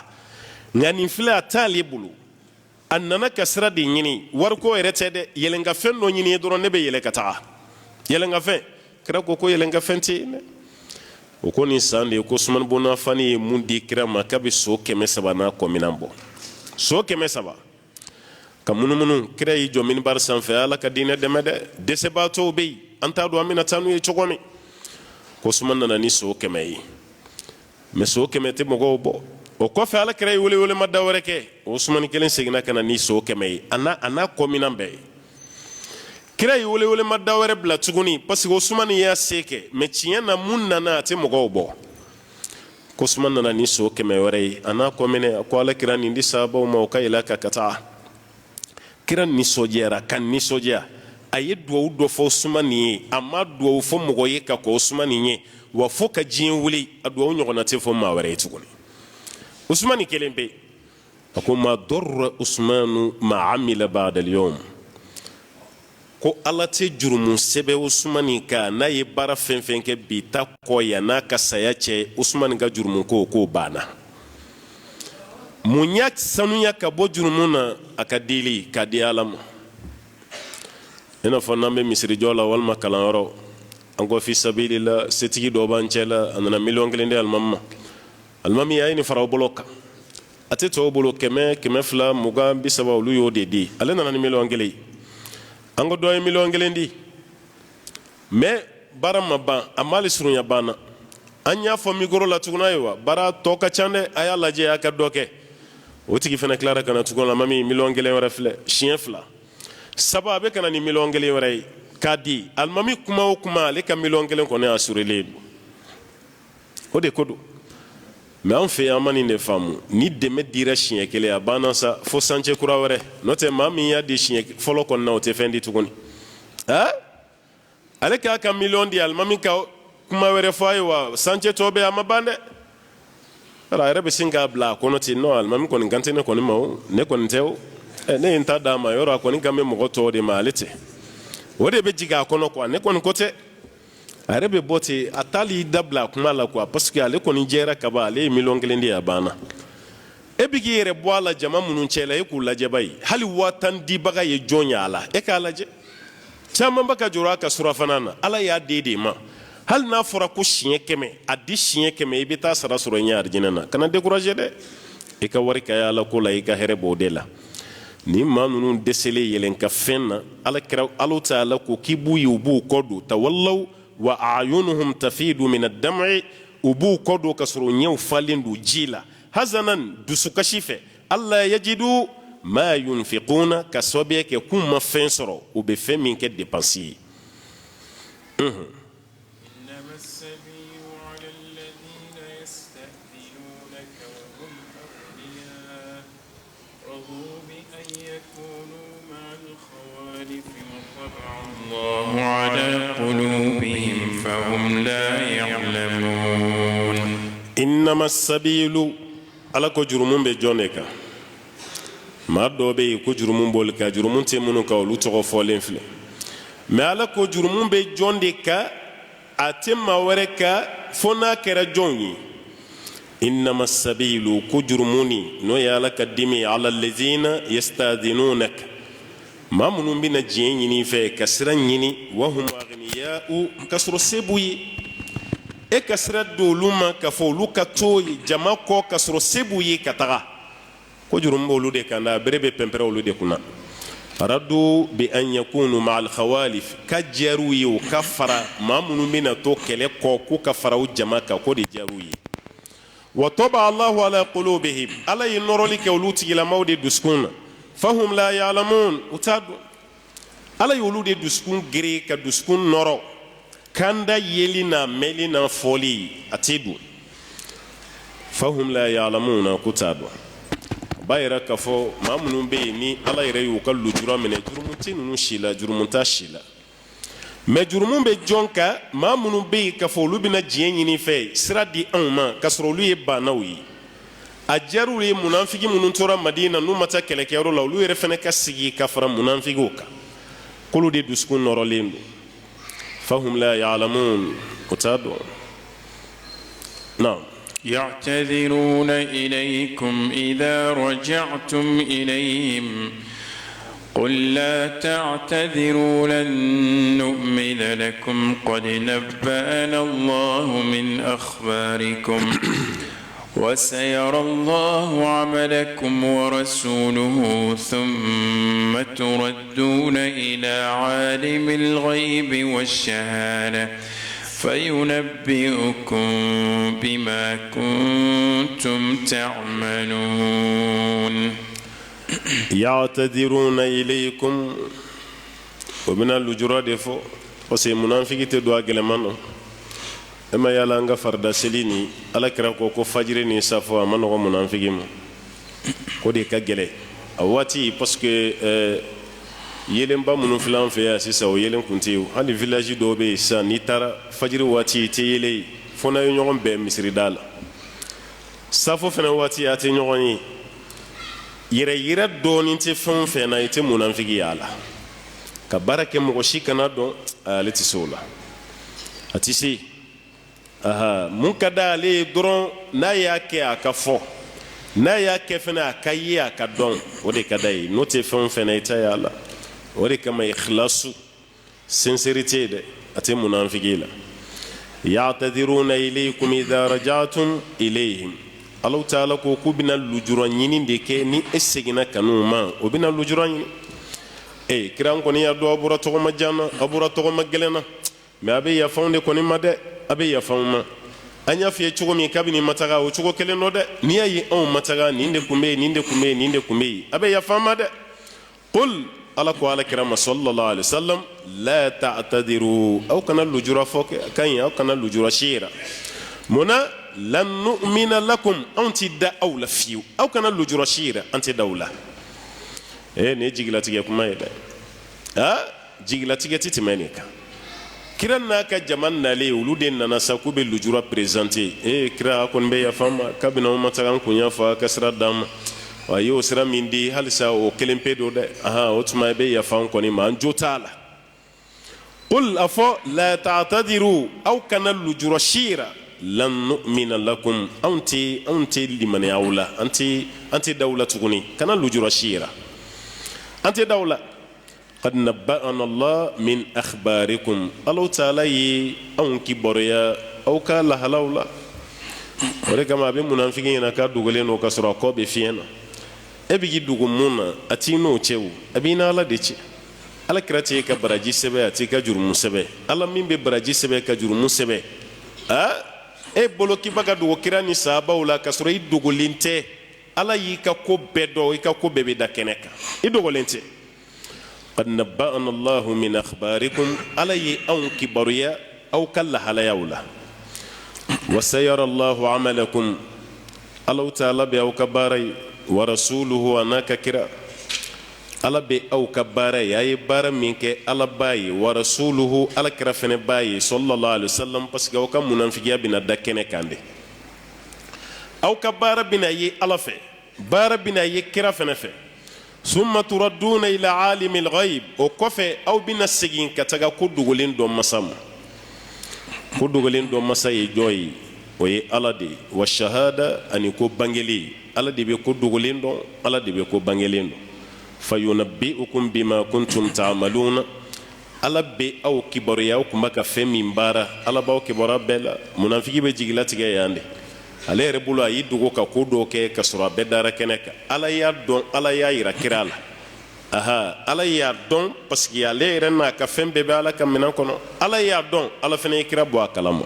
Speaker 2: Nka nin filɛ, a t'ale bolo, a nana ka sira de ɲini. Wariko yɛrɛ tɛ dɛ, yɛlɛnkafɛn dɔ ɲini ye dɔrɔn, ne bɛ yɛlɛ ka taga. Yɛlɛnkafɛn, kira ko ko yɛlɛnkafɛn tɛ yen dɛ. O ko nin san de ye ko Usumani bun Afani ye mun di kira ma? K'a bɛ so 300 n'a kɔminan bɔ, so 300 ka munumunu. Kira y'i jɔ minibari sanfɛ: Ala ka diinɛ dɛmɛ dɛ, dɛsɛbaatɔw bɛ yen, an t'a dɔn an bɛna taa n'u ye cogo min. Ko Usumani nana ni so 100 ye, mɛ so 100 tɛ mɔgɔw bɔ. O kɔfɛ, ala kira ye welewelema da wɛrɛ kɛ, o Usumani kelen seginna ka na ni so 100 ye, a n'a kɔminan bɛɛ ye. Kira ye welewelema da wɛrɛ bila tuguni, parce que Usumani y'a se kɛ, mɛ tiɲɛ na, mun nana, a tɛ mɔgɔw bɔ. Ko Usumani nana ni so 100 wɛrɛ ye, a n'a kɔminɛ. A ko ala kira, nin di sahabaw ma, u ka yɛlɛ a kan ka taa. Kira nisɔndiyara ka nisɔndiya. A ye duwawu dɔ fɔ Usumani ye, a ma duwawu fɔ mɔgɔ ye ka kɔn Usumani ɲɛ wa fo ka diɲɛ wuli, a duwawu ɲɔgɔnna tɛ fɔ maa wɛrɛ ye tuguni. Usumani kelen pe, a ko: ma dɔrra Usumanu ma amila ba'da al-yawm. Ko Ala tɛ jurumu sɛbɛn Usumani kan, n'a ye baara fɛn fɛn kɛ bi ta kɔ yan n'a ka saya cɛ, Usumani ka jurumu ko k'o banna. Mun y'a sanuya ka bɔ jurumu na? A ka dili k'a di Ala ma. I n'a fɔ n'an bɛ misirijɔ la walima kalanyɔrɔ, an ko fi sabilila, setigi dɔ b'an cɛ la, a nana 1 million di alimami ma. Alimami, a ye nin fara aw bolo kan. A tɛ tɔw bolo 100, 200, 20, 30, olu y'o de di. Ale nana ni 1 million ye. An ko dɔ ye 1 million di, mɛ baara ma ban, a m'ale surunya banna. An y'a fɔ mikoro la tuguni: ayiwa, baara tɔ ka ca dɛ, a y'a lajɛ, a ka dɔ kɛ. O tigi fana tilara ka na tuguni: alimami, 1 million wɛrɛ filɛ. Siɲɛ fila, saba, a bɛ ka na ni 1 million wɛrɛ ye k'a di alimami. Kuma o kuma, ale ka 1 million kɔni assurélen don. O de ko don. Mɛ an fɛ yan, an ma nin de faamu. Ni dɛmɛ dira siɲɛ kelen, a banna sa, fo sancɛ kura wɛrɛ. N'o tɛ, maa min y'a di siɲɛ fɔlɔ kɔni na, o tɛ fɛn di tuguni. Aa, ale k'a ka miliyɔn di alimami, ka kuma wɛrɛ fɔ a ye wa sancɛ tɔ bɛ, a ma ban dɛ. A yɛrɛ bɛ sin k'a bila a kɔnɔ ten: non, alimami kɔni kan tɛ ne kɔni ma o, ne kɔni tɛ o, ne ye n ta d'a ma yɔrɔ, a kɔni kan bɛ mɔgɔ tɔw de ma, ale tɛ. O de bɛ jigin a kɔnɔ quoi, ne kɔni ko tɛ. A yɛrɛ bɛ bɔ ten, a t'ali dabila a kuma la quoi, parce que ale kɔni jɛra kaban, ale ye 1 million di, a banna. E bɛ k'i yɛrɛ bɔ a la jama minnu cɛ la, e k'u lajɛ ba ye, hali 10 000 dibaga ye jɔn ye a la? E k'a lajɛ, caman bɛ ka jɔrɔ a ka surafana na. Ala y'a den de ma. Hali n'a fɔra ko siɲɛ 100, a di siɲɛ 100, i bɛ taa sara sɔrɔ i ɲɛ arijinɛ na. Kana décourager dɛ, i ka wari ka ye Ala ko la, i ka hɛrɛ b'o de la. Ni maa ninnu dɛsɛlen yɛlɛn ka fɛn na, ala kira, Ala taala ko k'i b'u ye, u b'u kɔ don: tawallaw wa a'yunuhum tafidu min ad-dam'i. U b'u kɔ don ka sɔrɔ u ɲɛw falen don ji la, hazanan, dusukasi fɛ, alla yajidu ma yunfiquna, ka sababuya kɛ k'u ma fɛn sɔrɔ u bɛ fɛn min kɛ dépense ye.
Speaker 1: إنما السبيل على الذين يستأذنونك وهم أغنياء رضوا بأن يكونوا مع الخوالف وطبع الله على قلوبهم فهم لا يعلمون.
Speaker 2: إنما السبيل, Ala ko jurumu bɛ jɔn de kan? Maa dɔw bɛ yen ko jurumu b'olu kan, jurumu tɛ minnu kan, olu tɔgɔ fɔlen filɛ. Mɛ Ala ko jurumu bɛ jɔn de kan? A tɛ maa wɛrɛ kan fo n'a kɛra jɔn ye? إنما السبيل, ko jurumu ni n'o ye Ala ka dimi, على الذين يستأذنونك, maa minnu bɛna diɲɛ ɲini fɛ, ka sira ɲini, وهم أغنياء, ka sɔrɔ se b'u ye. E ka sira don olu ma k'a fɔ olu ka to jama kɔ, ka sɔrɔ se b'u ye ka taga, ko jurumu b'olu de kan dɛ, a bere bɛ pɛnpɛrɛ olu de kunna. رضوا بأن يكونوا مع الخوالف, ka diyar'u ye u ka fara maa minnu bɛna to kɛlɛ kɔ, k'u ka fara u jama kan, k'o de diyar'u ye. وطبع الله على قلوبهم, Ala ye nɔrɔli kɛ olu tigilamaw de dusukun na, فهم لا يعلمون, u t'a dɔn. Ala y'olu de dusukun gere ka dusukun nɔrɔ, kanda yeli n'a mɛnli n'a fɔli, a tɛ don. فهم لا يعلمون, k'u t'a dɔn. A b'a yira k'a fɔ maa minnu bɛ yen ni Ala yɛrɛ y'u ka lujura minɛ, jurumu tɛ ninnu si la, jurumu t'a si la. Mɛ jurumu bɛ jɔn kan? Maa minnu bɛ yen k'a fɔ olu bɛna diɲɛ ɲini fɛ, sira di anw ma, k'a sɔrɔ olu ye bannaw ye. A diyar'u ye munafiki minnu tora Madina, n'u ma taa kɛlɛkɛyɔrɔ la, olu yɛrɛ fana ka sigi ka fara munafigiw kan, k'olu de dusukun nɔrɔlen don. Fahum la ya'lamun, o t'a dɔn. Naam.
Speaker 1: يعتذرون إليكم إذا رجعتم إليهم قل لا تعتذروا لن نؤمن لكم قد نبأنا الله من أخباركم وسيرى الله عملكم ورسوله ثم تردون إلى عالم الغيب والشهادة فينبئكم بما كنتم تعملون.
Speaker 2: يعتذرون إليكم, o bɛna lujura de fɔ, parce que munafiki tɛ don a gɛlɛman na. E ma yala an ka farida seli ni Ala kira ko ko fajiri ni safo, a ma nɔgɔ munafiki ma, ko de ka gɛlɛ a waati, parce que yelenba minnu filɛ an fɛ yan sisan, o yelen kun tɛ yen. Hali village dɔw bɛ yen sisan, n'i taara fajiri waati, i tɛ yelen ye fo n'a ye ɲɔgɔn bɛn misirida la. Safo fana waati, a tɛ ɲɔgɔn ye. Yɛrɛ yira dɔɔnin tɛ fɛn o fɛn na, i tɛ munafiki y'a la. Ka baara kɛ mɔgɔ si kana dɔn, ale tɛ se o la, a tɛ se. Aha, mun ka d'ale ye dɔrɔn, n'a y'a kɛ a ka fɔ, n'a y'a kɛ fɛnɛ a ka ye, a ka dɔn, o de ka d'a ye. N'o tɛ fɛn o fɛn na, i ta y'a la. O de kama ikhlasu, sincérité dɛ, a tɛ munafiki la. Ya'tadiruna ilaykum idha raja'tum ilayhim. Alahu taala ko k'u bɛna lujura ɲini de kɛ ni e seginna kanu ma. O bɛna lujura ɲini. Ee, kira kɔni y'a dɔn, aw bɔra tɔgɔma jan na, aw bɔra tɔgɔma gɛlɛn na, mɛ a bɛ yafa anw de kɔni ma dɛ, a bɛ yafa anw ma. An y'a f'i ye cogo min kabini ma taga, o cogo kelen dɔ dɛ. N'i y'a ye anw ma taga, nin de tun bɛ yen, nin de tun bɛ yen, nin de tun bɛ yen. A bɛ yafa an ma dɛ. Qul, Ala ko Ala kira ma sallallahu alaihi wasallam, la ta'tadiru, aw kana lujura fɔ kan ye, aw kana lujura si yira. Munna? Lan nu'mina lakum, anw ti da aw la fiyewu. Aw kana lujura si yira, an tɛ da aw la. Ee, nin ye jigilatigɛ kuma ye dɛ. Aa, jigilatigɛ tɛ tɛmɛ nin kan. Kira n'a ka jama nalen, olu de nana sa k'u bɛ lujura présenter. Ee, kira, a kɔni bɛ yafa an ma, kabini anw ma taga, an kun y'a fɔ a ka sira d'an ma. Wa a y'o sira min di, halisa o kelen pe don dɛ. Ahan, o tuma i bɛ yafa an kɔni ma, an jo t'a la. Qul, a fɔ, la ta'tadiru, aw kana lujura si yira. Lan nu'mina lakum, anw tɛ limaniya aw la, an tɛ da aw la tuguni. Kana lujura si yira, an tɛ da aw la. Qad nabba'ana Allah min akhbarikum, Alahu taala ye anw kibaruya aw ka lahalaw la. O de kama a bɛ munafiki ɲɛna k'a dogolen don, ka sɔrɔ a kɔ bɛ fiɲɛ na. E bɛ k'i dogo mun na? A t'i n'o cɛ o, a b'i n'Ala de cɛ. Ala kira t'i ka baraji sɛbɛn, a t'i ka jurumu sɛbɛn. Ala min bɛ baraji sɛbɛn ka jurumu sɛbɛn, aa, e bolo k'i b'a ka dogo kira ni sahabaw la, ka sɔrɔ i dogolen tɛ. Ala y'i ka ko bɛɛ dɔn, i ka ko bɛɛ bɛ da kɛnɛ kan, i dogolen tɛ. Qad nabba'ana Allahu min akhbarikum, Ala ye anw kibaruya aw ka lahalayaw la. Wa sayara Allahu amalakum, Alahu taala bɛ aw ka baara ye. Wa rasuluhu, a n'a ka kira. Ala bɛ aw ka baara ye, a ye baara min kɛ, Ala b'a ye. Wa rasuluhu, Ala kira fɛnɛ b'a ye sallallahu alaihi wasallam, parce que aw ka munafigiya bɛna da kɛnɛ kan de. Aw ka baara bɛna ye Ala fɛ, baara bɛna ye kira fɛnɛ fɛ. Summa turadduna ila alimil ghaib, o kɔfɛ aw bɛna segin ka taga ko dogolen dɔn masa ma. Ko dogolen dɔn masa ye jɔn ye? O ye Ala de ye. Wa shahada, ani ko bangelen. Ala de bɛ ko dogolen dɔn, Ala de bɛ ko bangelen dɔn. Fayunabbi'ukum bima kuntum ta'maluna, Ala bɛ aw kibaruya aw tun bɛ ka fɛn min baara. Ala b'aw kibaruya bɛɛ la. Munafiki bɛ jigilatigɛ yan de. Ale yɛrɛ bolo, a y'i dogo ka ko dɔw kɛ, ka sɔrɔ a bɛɛ dara kɛnɛ kan. Ala y'a dɔn, Ala y'a yira kira la. Aha, Ala y'a dɔn, parce que ale yɛrɛ n'a ka fɛn bɛɛ bɛ Ala ka minɛn kɔnɔ. Ala y'a dɔn, Ala fana ye kira bɔ a kalama.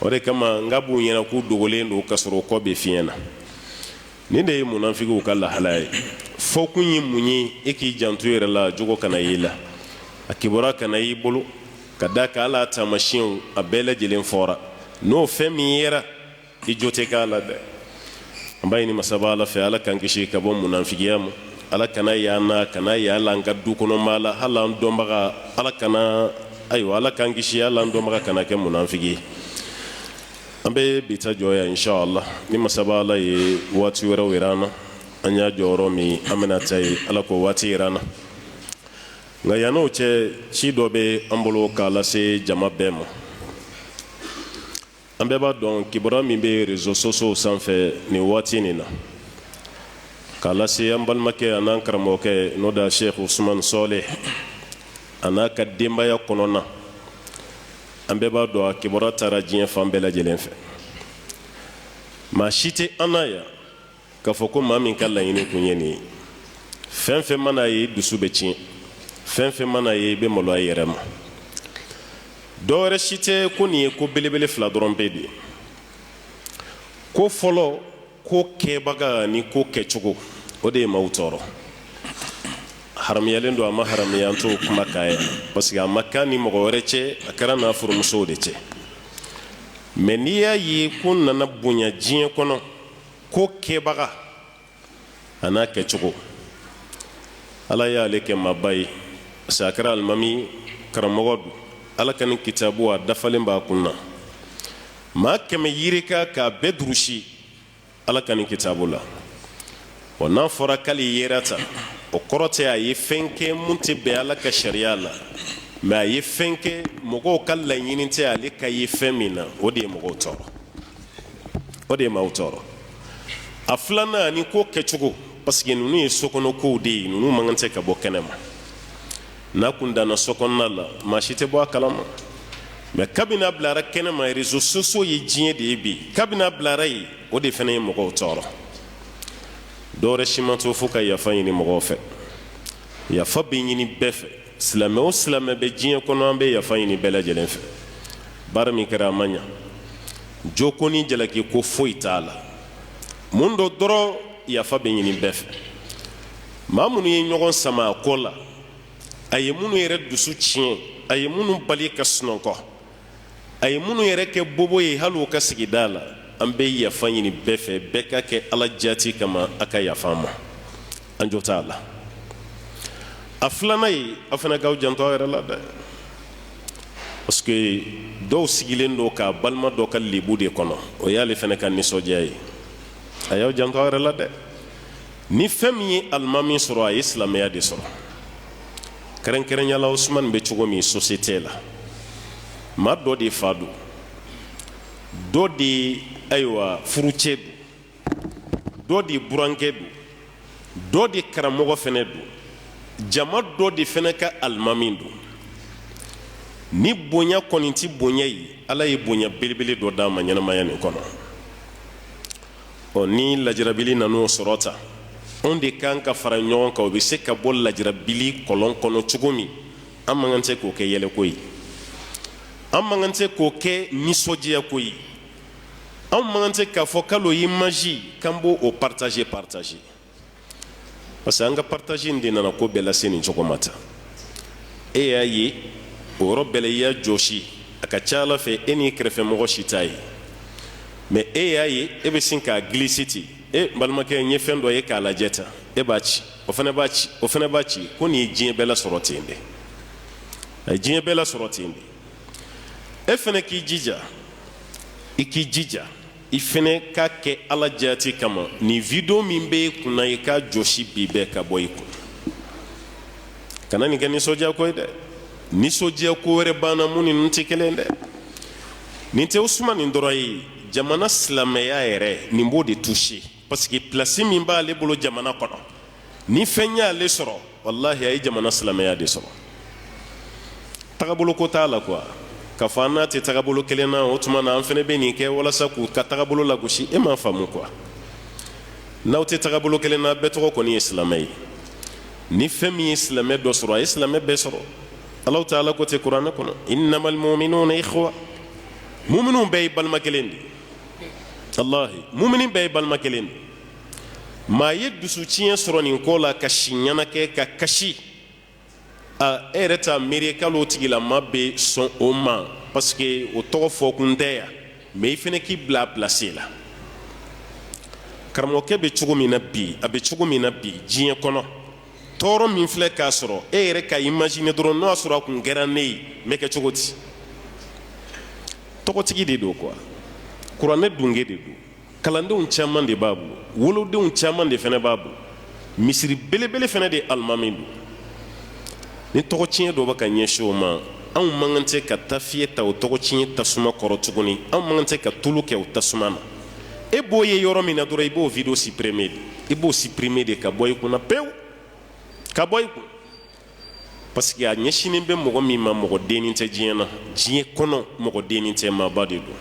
Speaker 2: O de kama n ka b'u ɲɛna k'u dogolen don, ka sɔrɔ o kɔ bɛ fiɲɛ na. Nin de ye munafigiw ka lahalaya ye. Fɔkun ye mun ye? E k'i janto i yɛrɛ la, jogo kana y'i la, a kibaruya kana y'i bolo, ka da kan ala taamasiyɛnw a bɛɛ lajɛlen fɔra. N'o fɛn min yera, i jo tɛ k'a la dɛ. An b'a ɲini masaba Ala fɛ, Ala k'an kisi ka bɔ munafigiya ma. Ala kana y'an na, kana y'an an ka du kɔnɔ maa la, hali an dɔnbaga. Ala kana, ayiwa, Ala k'an kisi, hali an dɔnbaga kana kɛ munafiki ye. An bɛ bi ta jɔ yan inshallah. Ni masaba Ala ye waati wɛrɛw yira an na, an y'a jɔyɔrɔ min, an bɛna ta ye. Ala k'o waati yira an na. Nka yann'o cɛ, ci dɔ bɛ an bolo k'a lase jama bɛɛ ma. An bɛɛ b'a dɔn kibaruya min bɛ réseaux sociaux sanfɛ nin waati nin na, k'a lase an balimakɛ an'an karamɔgɔkɛ, n'o da Sheikh Usman Sɔleh, a n'a ka denbaya kɔnɔna. An bɛɛ b'a dɔn a kibaruya taara diɲɛ fan bɛɛ lajɛlen fɛ. Maa si tɛ an na yan k'a fɔ ko maa min ka laɲini kun ye nin ye. Fɛn fɛn mana ye, i dusu bɛ tiɲɛ. Fɛn fɛn mana ye, i bɛ maloya i yɛrɛ ma. Dɔwɛrɛ si tɛ ko nin ye ko belebele fila dɔrɔn bɛɛ de ye. Ko fɔlɔ, ko kɛbaga ni ko kɛcogo, o de ye maaw tɔɔrɔ. Haramuyalen don, a ma haramuya, an t'o kuma kan yan, parce que a ma k'a ni mɔgɔ wɛrɛ cɛ, a kɛra n'a furumusow de cɛ. Mais n'i y'a ye ko nana bonya diɲɛ kɔnɔ, ko kɛbaga a n'a kɛcogo, Ala y'ale kɛ maaba ye, parce que a kɛra alimami karamɔgɔ don. Ala ka nin kitabu, a dafalen b'a kun na. Maa 100 yirika k'a bɛɛ durusi Ala ka nin kitabu la. Wa n'a fɔra k'ale yera ta, o kɔrɔ tɛ a ye fɛn kɛ mun tɛ bɛn Ala ka sariya la, mais a ye fɛn kɛ mɔgɔw ka laɲini tɛ ale ka ye fɛn min na, o de ye mɔgɔw tɔɔrɔ, o de ye maaw tɔɔrɔ. A filanan, ani ko kɛcogo, parce que ninnu ye sokɔnɔ kow de ye, ninnu man kan tɛ ka bɔ kɛnɛ ma. N'a kun danna sokɔnɔna la, maa si tɛ bɔ a kalama. Mais kabini a bilara kɛnɛ ma, réseaux sociaux ye diɲɛ de ye bi, kabini a bilara yen, o de fana ye mɔgɔw tɔɔrɔ. Dɔwɛrɛ si ma to fo ka yafa ɲini mɔgɔw fɛ. Yafa bɛ ɲini bɛɛ fɛ. Silamɛ o silamɛ bɛ diɲɛ kɔnɔ, an bɛ yafa ɲini bɛɛ lajɛlen fɛ. Baara min kɛra, a ma ɲa. Joko ni jalaki ko foyi t'a la. Mun dɔ dɔrɔn, yafa bɛ ɲini bɛɛ fɛ. Maa minnu ye ɲɔgɔn sama a ko la, a ye minnu yɛrɛ dusu tiɲɛ, a ye minnu bali ka sunɔgɔ, a ye minnu yɛrɛ kɛ bobo ye hali u ka sigida la, an bɛ yafa ɲini bɛɛ fɛ. Bɛɛ ka kɛ Ala jati kama, a ka yafa an ma, an jo t'a la. A filanan ye, aw fana k'aw janto aw yɛrɛ la dɛ, parce que dɔw sigilen don k'a balima dɔ ka lebu de kɔnɔ, o y'ale fana ka nisɔndiya ye. A y'aw janto aw yɛrɛ la dɛ. Ni fɛn min ye alimami sɔrɔ, a ye silamɛya de sɔrɔ. Kɛrɛnkɛrɛnya la, Usumani bɛ cogo min société la, maa dɔ de fa don, dɔ de ayiwa furucɛ don, dɔ de burankɛ don, dɔ de karamɔgɔ fɛnɛ don, jama dɔ de fɛnɛ ka alimami don. Ni bonya kɔni tɛ bonya ye, Ala ye bonya belebele dɔ d'a ma ɲɛnamaya nin kɔnɔ. Ɔ, ni lajarabili nan'o sɔrɔ ta, anw de kan ka fara ɲɔgɔn kan, o bɛ se ka bɔ lajarabili kɔlɔn kɔnɔ cogo min. An man kan tɛ k'o kɛ yɛlɛko ye, an man kan tɛ k'o kɛ nisɔndiyako ye, anw man kan tɛ k'a fɔ k'ale image k'an b'o o partager partager, parce que an ka partage in de nana ko bɛɛ lase nin cogo ma tan. E y'a ye, o yɔrɔ bɛɛ la i y'a jɔsi. A ka ca Ala fɛ, e n'i kɛrɛfɛmɔgɔ si t'a ye, mais e y'a ye, e bɛ sin k'a glisser ten: e balimakɛ, n ye fɛn dɔ ye k'a lajɛ tan. E b'a ci, o fana b'a ci, o fana b'a ci. Ko nin ye diɲɛ bɛɛ lasɔrɔ ten de, a ye diɲɛ bɛɛ lasɔrɔ ten de. E fana k'i jija, i k'i jija, i fana k'a kɛ Ala jati kama. Nin video min bɛ e kunna, i k'a jɔsi bi bɛɛ ka bɔ i kun. Kana nin kɛ nisɔndiya ko ye dɛ. Nisɔndiya ko wɛrɛ banna mun ni ninnu tɛ kelen dɛ. Nin tɛ Usumani nin dɔrɔn ye, jamana silamɛya yɛrɛ, nin b'o de toucher, parce que place min b'ale bolo jamana kɔnɔ, ni fɛn y'ale sɔrɔ, walahi, a ye jamana silamɛya de sɔrɔ. Tagabolo ko t'a la quoi, k'a fɔ an n'a tɛ tagabolo kelen na, o tuma na an fana bɛ nin kɛ walasa k'u ka tagabolo lagosi. E m'a faamu quoi. N'aw tɛ tagabolo kelen na, bɛɛ tɔgɔ kɔni ye silamɛ ye. Ni fɛn min ye silamɛ dɔ sɔrɔ, a ye silamɛ bɛɛ sɔrɔ. Alahu taala ko tɛ kuranɛ kɔnɔ: innamal mu'minuna ikhwa. Muminu bɛɛ ye balima kelen de ye. Walahi, mumini bɛɛ ye balima kelen de. Maa ye dusu tiɲɛ sɔrɔ nin ko la, ka si ɲɛnakɛ, ka kasi, a e yɛrɛ t'a miiri k'ale o tigilama bɛ sɔn o ma, parce que o tɔgɔ fɔ kun tɛ yan. Mais i fana k'i bila a place la. Karamɔgɔkɛ bɛ cogo min na bi, a bɛ cogo min na bi diɲɛ kɔnɔ, tɔɔrɔ min filɛ k'a sɔrɔ, e yɛrɛ ka imaginer dɔrɔn, n'o y'a sɔrɔ a kun kɛra ne ye, n bɛ kɛ cogo di? Tɔgɔtigi de don quoi, kuranɛ dunge de don, kalandenw caman de b'a bolo, wolodenw caman de fana b'a bolo, misiri belebele fana de alimami don. Ni tɔgɔ tiɲɛ dɔ bɛ ka ɲɛsin o ma, anw man kan tɛ ka tafiye ta o tɔgɔ tiɲɛ tasuma kɔrɔ tuguni. Anw man kan tɛ ka tulu kɛ o tasuma na. E b'o ye yɔrɔ min na dɔrɔn, i b'o video supprimer de, i b'o supprimer de ka bɔ i kunna pewu, ka bɔ i kun, parce que a ɲɛsinnen bɛ mɔgɔ min ma, mɔgɔ dennin tɛ diɲɛ na, diɲɛ kɔnɔ mɔgɔ dennin tɛ, maaba de don.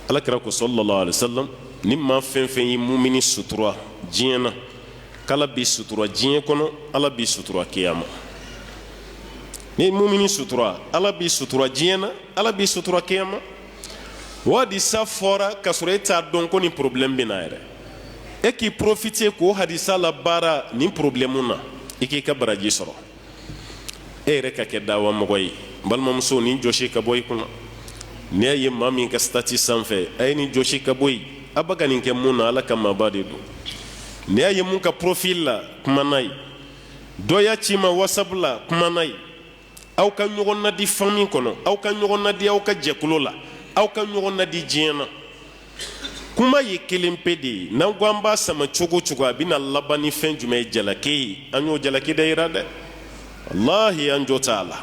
Speaker 2: Ala kira ko sallallahu alaihi wasallam, ni maa fɛn fɛn ye mumini sutura diɲɛ na, k'Ala b'i sutura diɲɛ kɔnɔ, Ala b'i sutura kiyama. Ni ye mumini sutura, Ala b'i sutura diɲɛ na, Ala b'i sutura kiyama. O hadisa fɔra k'a sɔrɔ e t'a dɔn ko nin problème bɛ na yɛrɛ. E k'i profiter k'o hadisa labaara nin problème na, i k'i ka baraji sɔrɔ, e yɛrɛ ka kɛ dawa mɔgɔ ye. N balimamuso, nin jɔsi ka bɔ i kunna. N'i y'a ye maa min ka statut sanfɛ, a ye nin jɔsi ka bɔ yen. A bɛ ka nin kɛ mun na? Ala ka maaba de don. N'i y'a ye mun ka profil la, kuma n'a ye. Dɔ y'a ci i ma WhatsApp la, kuma n'a ye. Aw ka ɲɔgɔn nadi famille kɔnɔ, aw ka ɲɔgɔn nadi aw ka jɛkulu la, aw ka ɲɔgɔn nadi diɲɛ na. Kuma ye kelen pe de ye. N'an ko an b'a sama cogo o cogo, a bɛna laban ni fɛn jumɛn ye? Jalaki ye. An y'o jalaki de yira dɛ, walahi, an jo t'a la.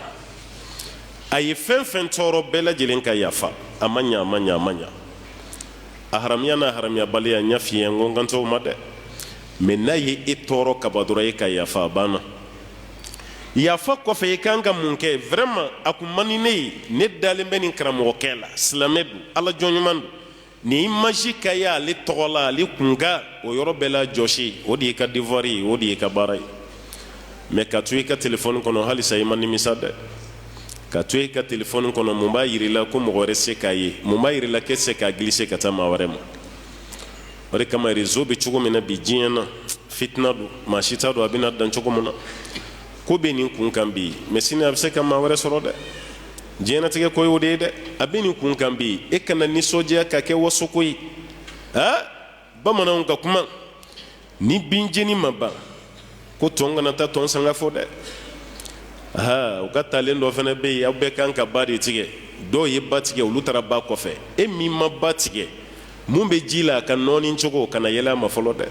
Speaker 2: A ye fɛn fɛn tɔɔrɔ, bɛɛ lajɛlen ka yafa a ma. Ɲa, a ma ɲa, a ma ɲa. A haramiya n'a haramiyabaliya, n y'a f'i ye, n ko n kan t'o ma dɛ. Mais n'a ye e tɔɔrɔ ka ban dɔrɔn, e ka yafa, a banna. Yafa kɔfɛ, i kan ka mun kɛ? Vraiment, a kun man di ne ye. Ne dalen bɛ nin karamɔgɔkɛ la, silamɛ don, Ala jɔn ɲuman don. Nin image ka ye ale tɔgɔ la, ale kun ka o yɔrɔ bɛɛ la jɔsi, o de y'i ka devoir ye, o de y'i ka baara ye. Mais ka to i ka telefɔni kɔnɔ, halisa i ma nimisa dɛ. Ka to i ka telefɔni kɔnɔ, mun b'a yir'i la ko mɔgɔ wɛrɛ se k'a ye? Mun b'a yir'i la k'e se k'a glisser ka taa maa wɛrɛ ma? O de kama, réseau bɛ cogo min na bi diɲɛ na, fitina don, maa si t'a dɔn a bɛna dan cogo min na. Ko bɛ nin kun kan bi, mais sini a bɛ se ka maa wɛrɛ sɔrɔ dɛ. Diɲɛnatigɛ ko y'o de ye dɛ. A bɛ nin kun kan bi, e kana nisɔndiya ka kɛ wasoko ye. Aa, bamananw ka kuma, ni binjeni ma ban ko tɔn kana taa tɔn sanga fɔ dɛ. Aa, u ka talen dɔ fana bɛ yen, aw bɛɛ kan ka ba de tigɛ. Dɔw ye ba tigɛ, olu taara ba kɔfɛ. E min ma ba tigɛ, mun bɛ ji la a ka nɔɔni cogo, kana yɛlɛ a ma fɔlɔ dɛ.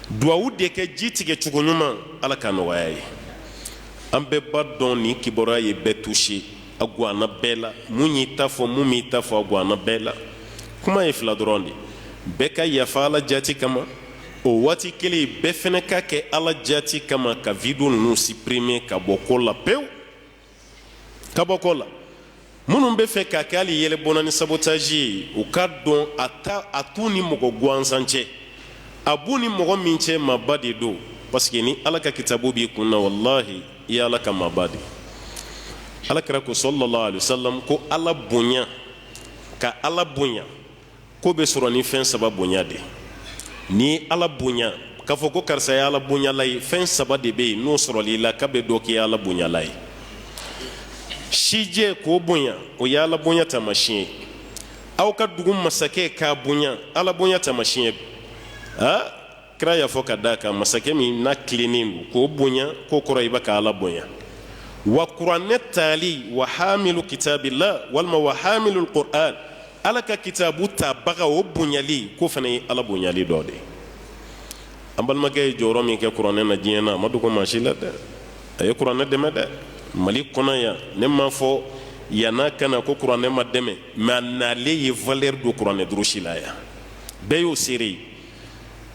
Speaker 2: Duwawu de kɛ ji tigɛ cogo ɲuman, Ala ka nɔgɔya ye. An bɛɛ b'a dɔn nin kibaruya ye bɛɛ touché, a gwanna bɛɛ la. Mun y'i ta fɔ, mun m'i ta fɔ, a gwanna bɛɛ la. Kuma ye fila dɔrɔn de: bɛɛ ka yafa Ala jati kama, o waati kelen bɛɛ fɛnɛ ka kɛ Ala jati kama ka video ninnu supprimer ka bɔ ko la pewu, ka bɔ ko la. Minnu bɛ fɛ k'a kɛ hali yɛlɛbɔnna ni sabotage ye, u ka dɔn a ta a t'u ni mɔgɔ gansan cɛ, a b'u ni mɔgɔ min cɛ, maaba de don. Parce que ni Ala ka kitabu b'i kun na, walahi, i ye Ala ka maaba de. Ala kira ko sallallahu alaihi wasallam ko Ala bonya, ka Ala bonya ko bɛ sɔrɔ ni fɛn saba bonya de. Ni ye Ala bonya, k'a fɔ ko karisa ye Ala bonyala ye, fɛn saba de bɛ yen, n'o sɔrɔla i la, k'a bɛ dɔn k'i ye Ala bonyala ye. Sijɛ k'o bonya, o ye Ala bonya taamasiyɛn ye. Aw ka dugu masakɛ k'a bonya, Ala bonya taamasiyɛn. Aa, kira y'a fɔ ka d'a kan, masakɛ min n'a tilennen don, k'o bonya, k'o kɔrɔ i bɛ ka Ala bonya. Wa kuranɛ tali, wa hamilu kitabillah, walima wa hamilu qur'an, Ala ka kitabu tabaga, o bonyali k'o fana ye Ala bonyali dɔ de ye. An balimakɛ ye jɔyɔrɔ min kɛ kuranɛ na diɲɛ na, a ma dogo maa si la dɛ. A ye kuranɛ dɛmɛ dɛ, Mali kɔnɔ yan. Ne m'a fɔ yann'a ka na ko kuranɛ ma dɛmɛ, mais a nalen ye valeur don kuranɛ durusi la yan, bɛɛ y'o seere ye.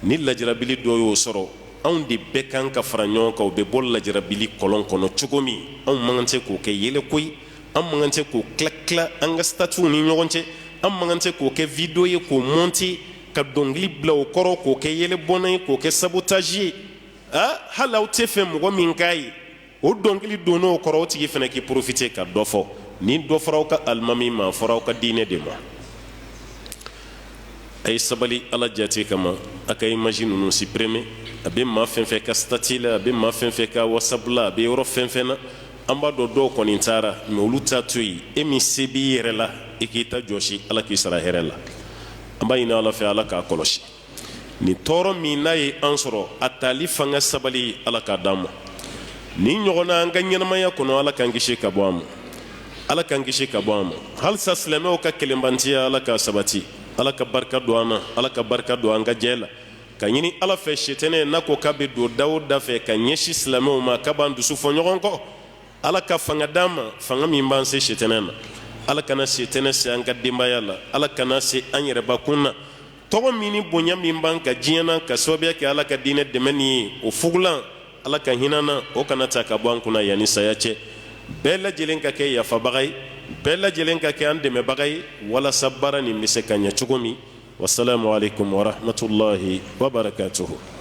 Speaker 2: Ni lajarabili dɔ y'o sɔrɔ, anw de bɛɛ kan ka fara ɲɔgɔn kan. O bɛ bɔ lajarabili kɔlɔn kɔnɔ cogo min, anw man kan tɛ k'o kɛ yɛlɛko ye, an man kan tɛ k'o tila tila an ka statutw ni ɲɔgɔn cɛ, an man kan tɛ k'o kɛ video ye, k'o monter ka dɔnkili bila o kɔrɔ, k'o kɛ yɛlɛbɔnna ye, k'o kɛ sabotage ye. Aa, hali aw tɛ fɛ mɔgɔ min k'a ye o dɔnkili donn'o kɔrɔ, o tigi fana k'i profiter ka dɔ fɔ. Ni dɔ fɔra aw ka alimami ma, a fɔra aw ka diinɛ de ma. A ye sabali Ala jate kama, a ka image ninnu supprimer. A bɛ maa fɛn fɛn ka statut la, a bɛ maa fɛn fɛn ka WhatsApp la, a bɛ yɔrɔ fɛn fɛn na, an b'a dɔn dɔw kɔni taara, mais olu ta to yen. E min se b'i yɛrɛ la, i k'i ta jɔsi. Ala k'i sara hɛrɛ la. An b'a ɲini Ala fɛ, Ala k'a kɔlɔsi. Nin tɔɔrɔ min n'a ye an sɔrɔ, a tali fanga sabali, Ala k'a d'an ma. Nin ɲɔgɔnna an ka ɲɛnamaya kɔnɔ, Ala k'an kisi ka bɔ a ma, Ala k'an kisi ka bɔ a ma. Halisa silamɛw ka kelenbantiya, Ala k'a sabati. Ala ka barika don an na, Ala ka barika don an ka jɛ la. Ka ɲini Ala fɛ, sitanɛ n'a ko k'a bɛ don da o da fɛ ka ɲɛsin silamɛw ma, k'a b'an dusu fɔ ɲɔgɔn kɔ, Ala ka fanga d'an ma, fanga min b'an se sitanɛ na. Ala kana sitanɛ se an ka denbaya la, Ala kana se an yɛrɛbakun na. Tɔgɔ min ni bonya min b'an kan diɲɛ na ka sababuya kɛ Ala ka diinɛ dɛmɛni ye, o fugulan, Ala ka hinɛ na, o kana ta ka bɔ an kunna yanni saya cɛ. Bɛɛ lajɛlen ka kɛ yafabaga ye, bɛɛ lajɛlen ka kɛ an dɛmɛbaga ye, walasa baara nin bɛ se ka ɲɛ cogo min. Wasalamu alaikum warahmatullahi wabarakatuhu.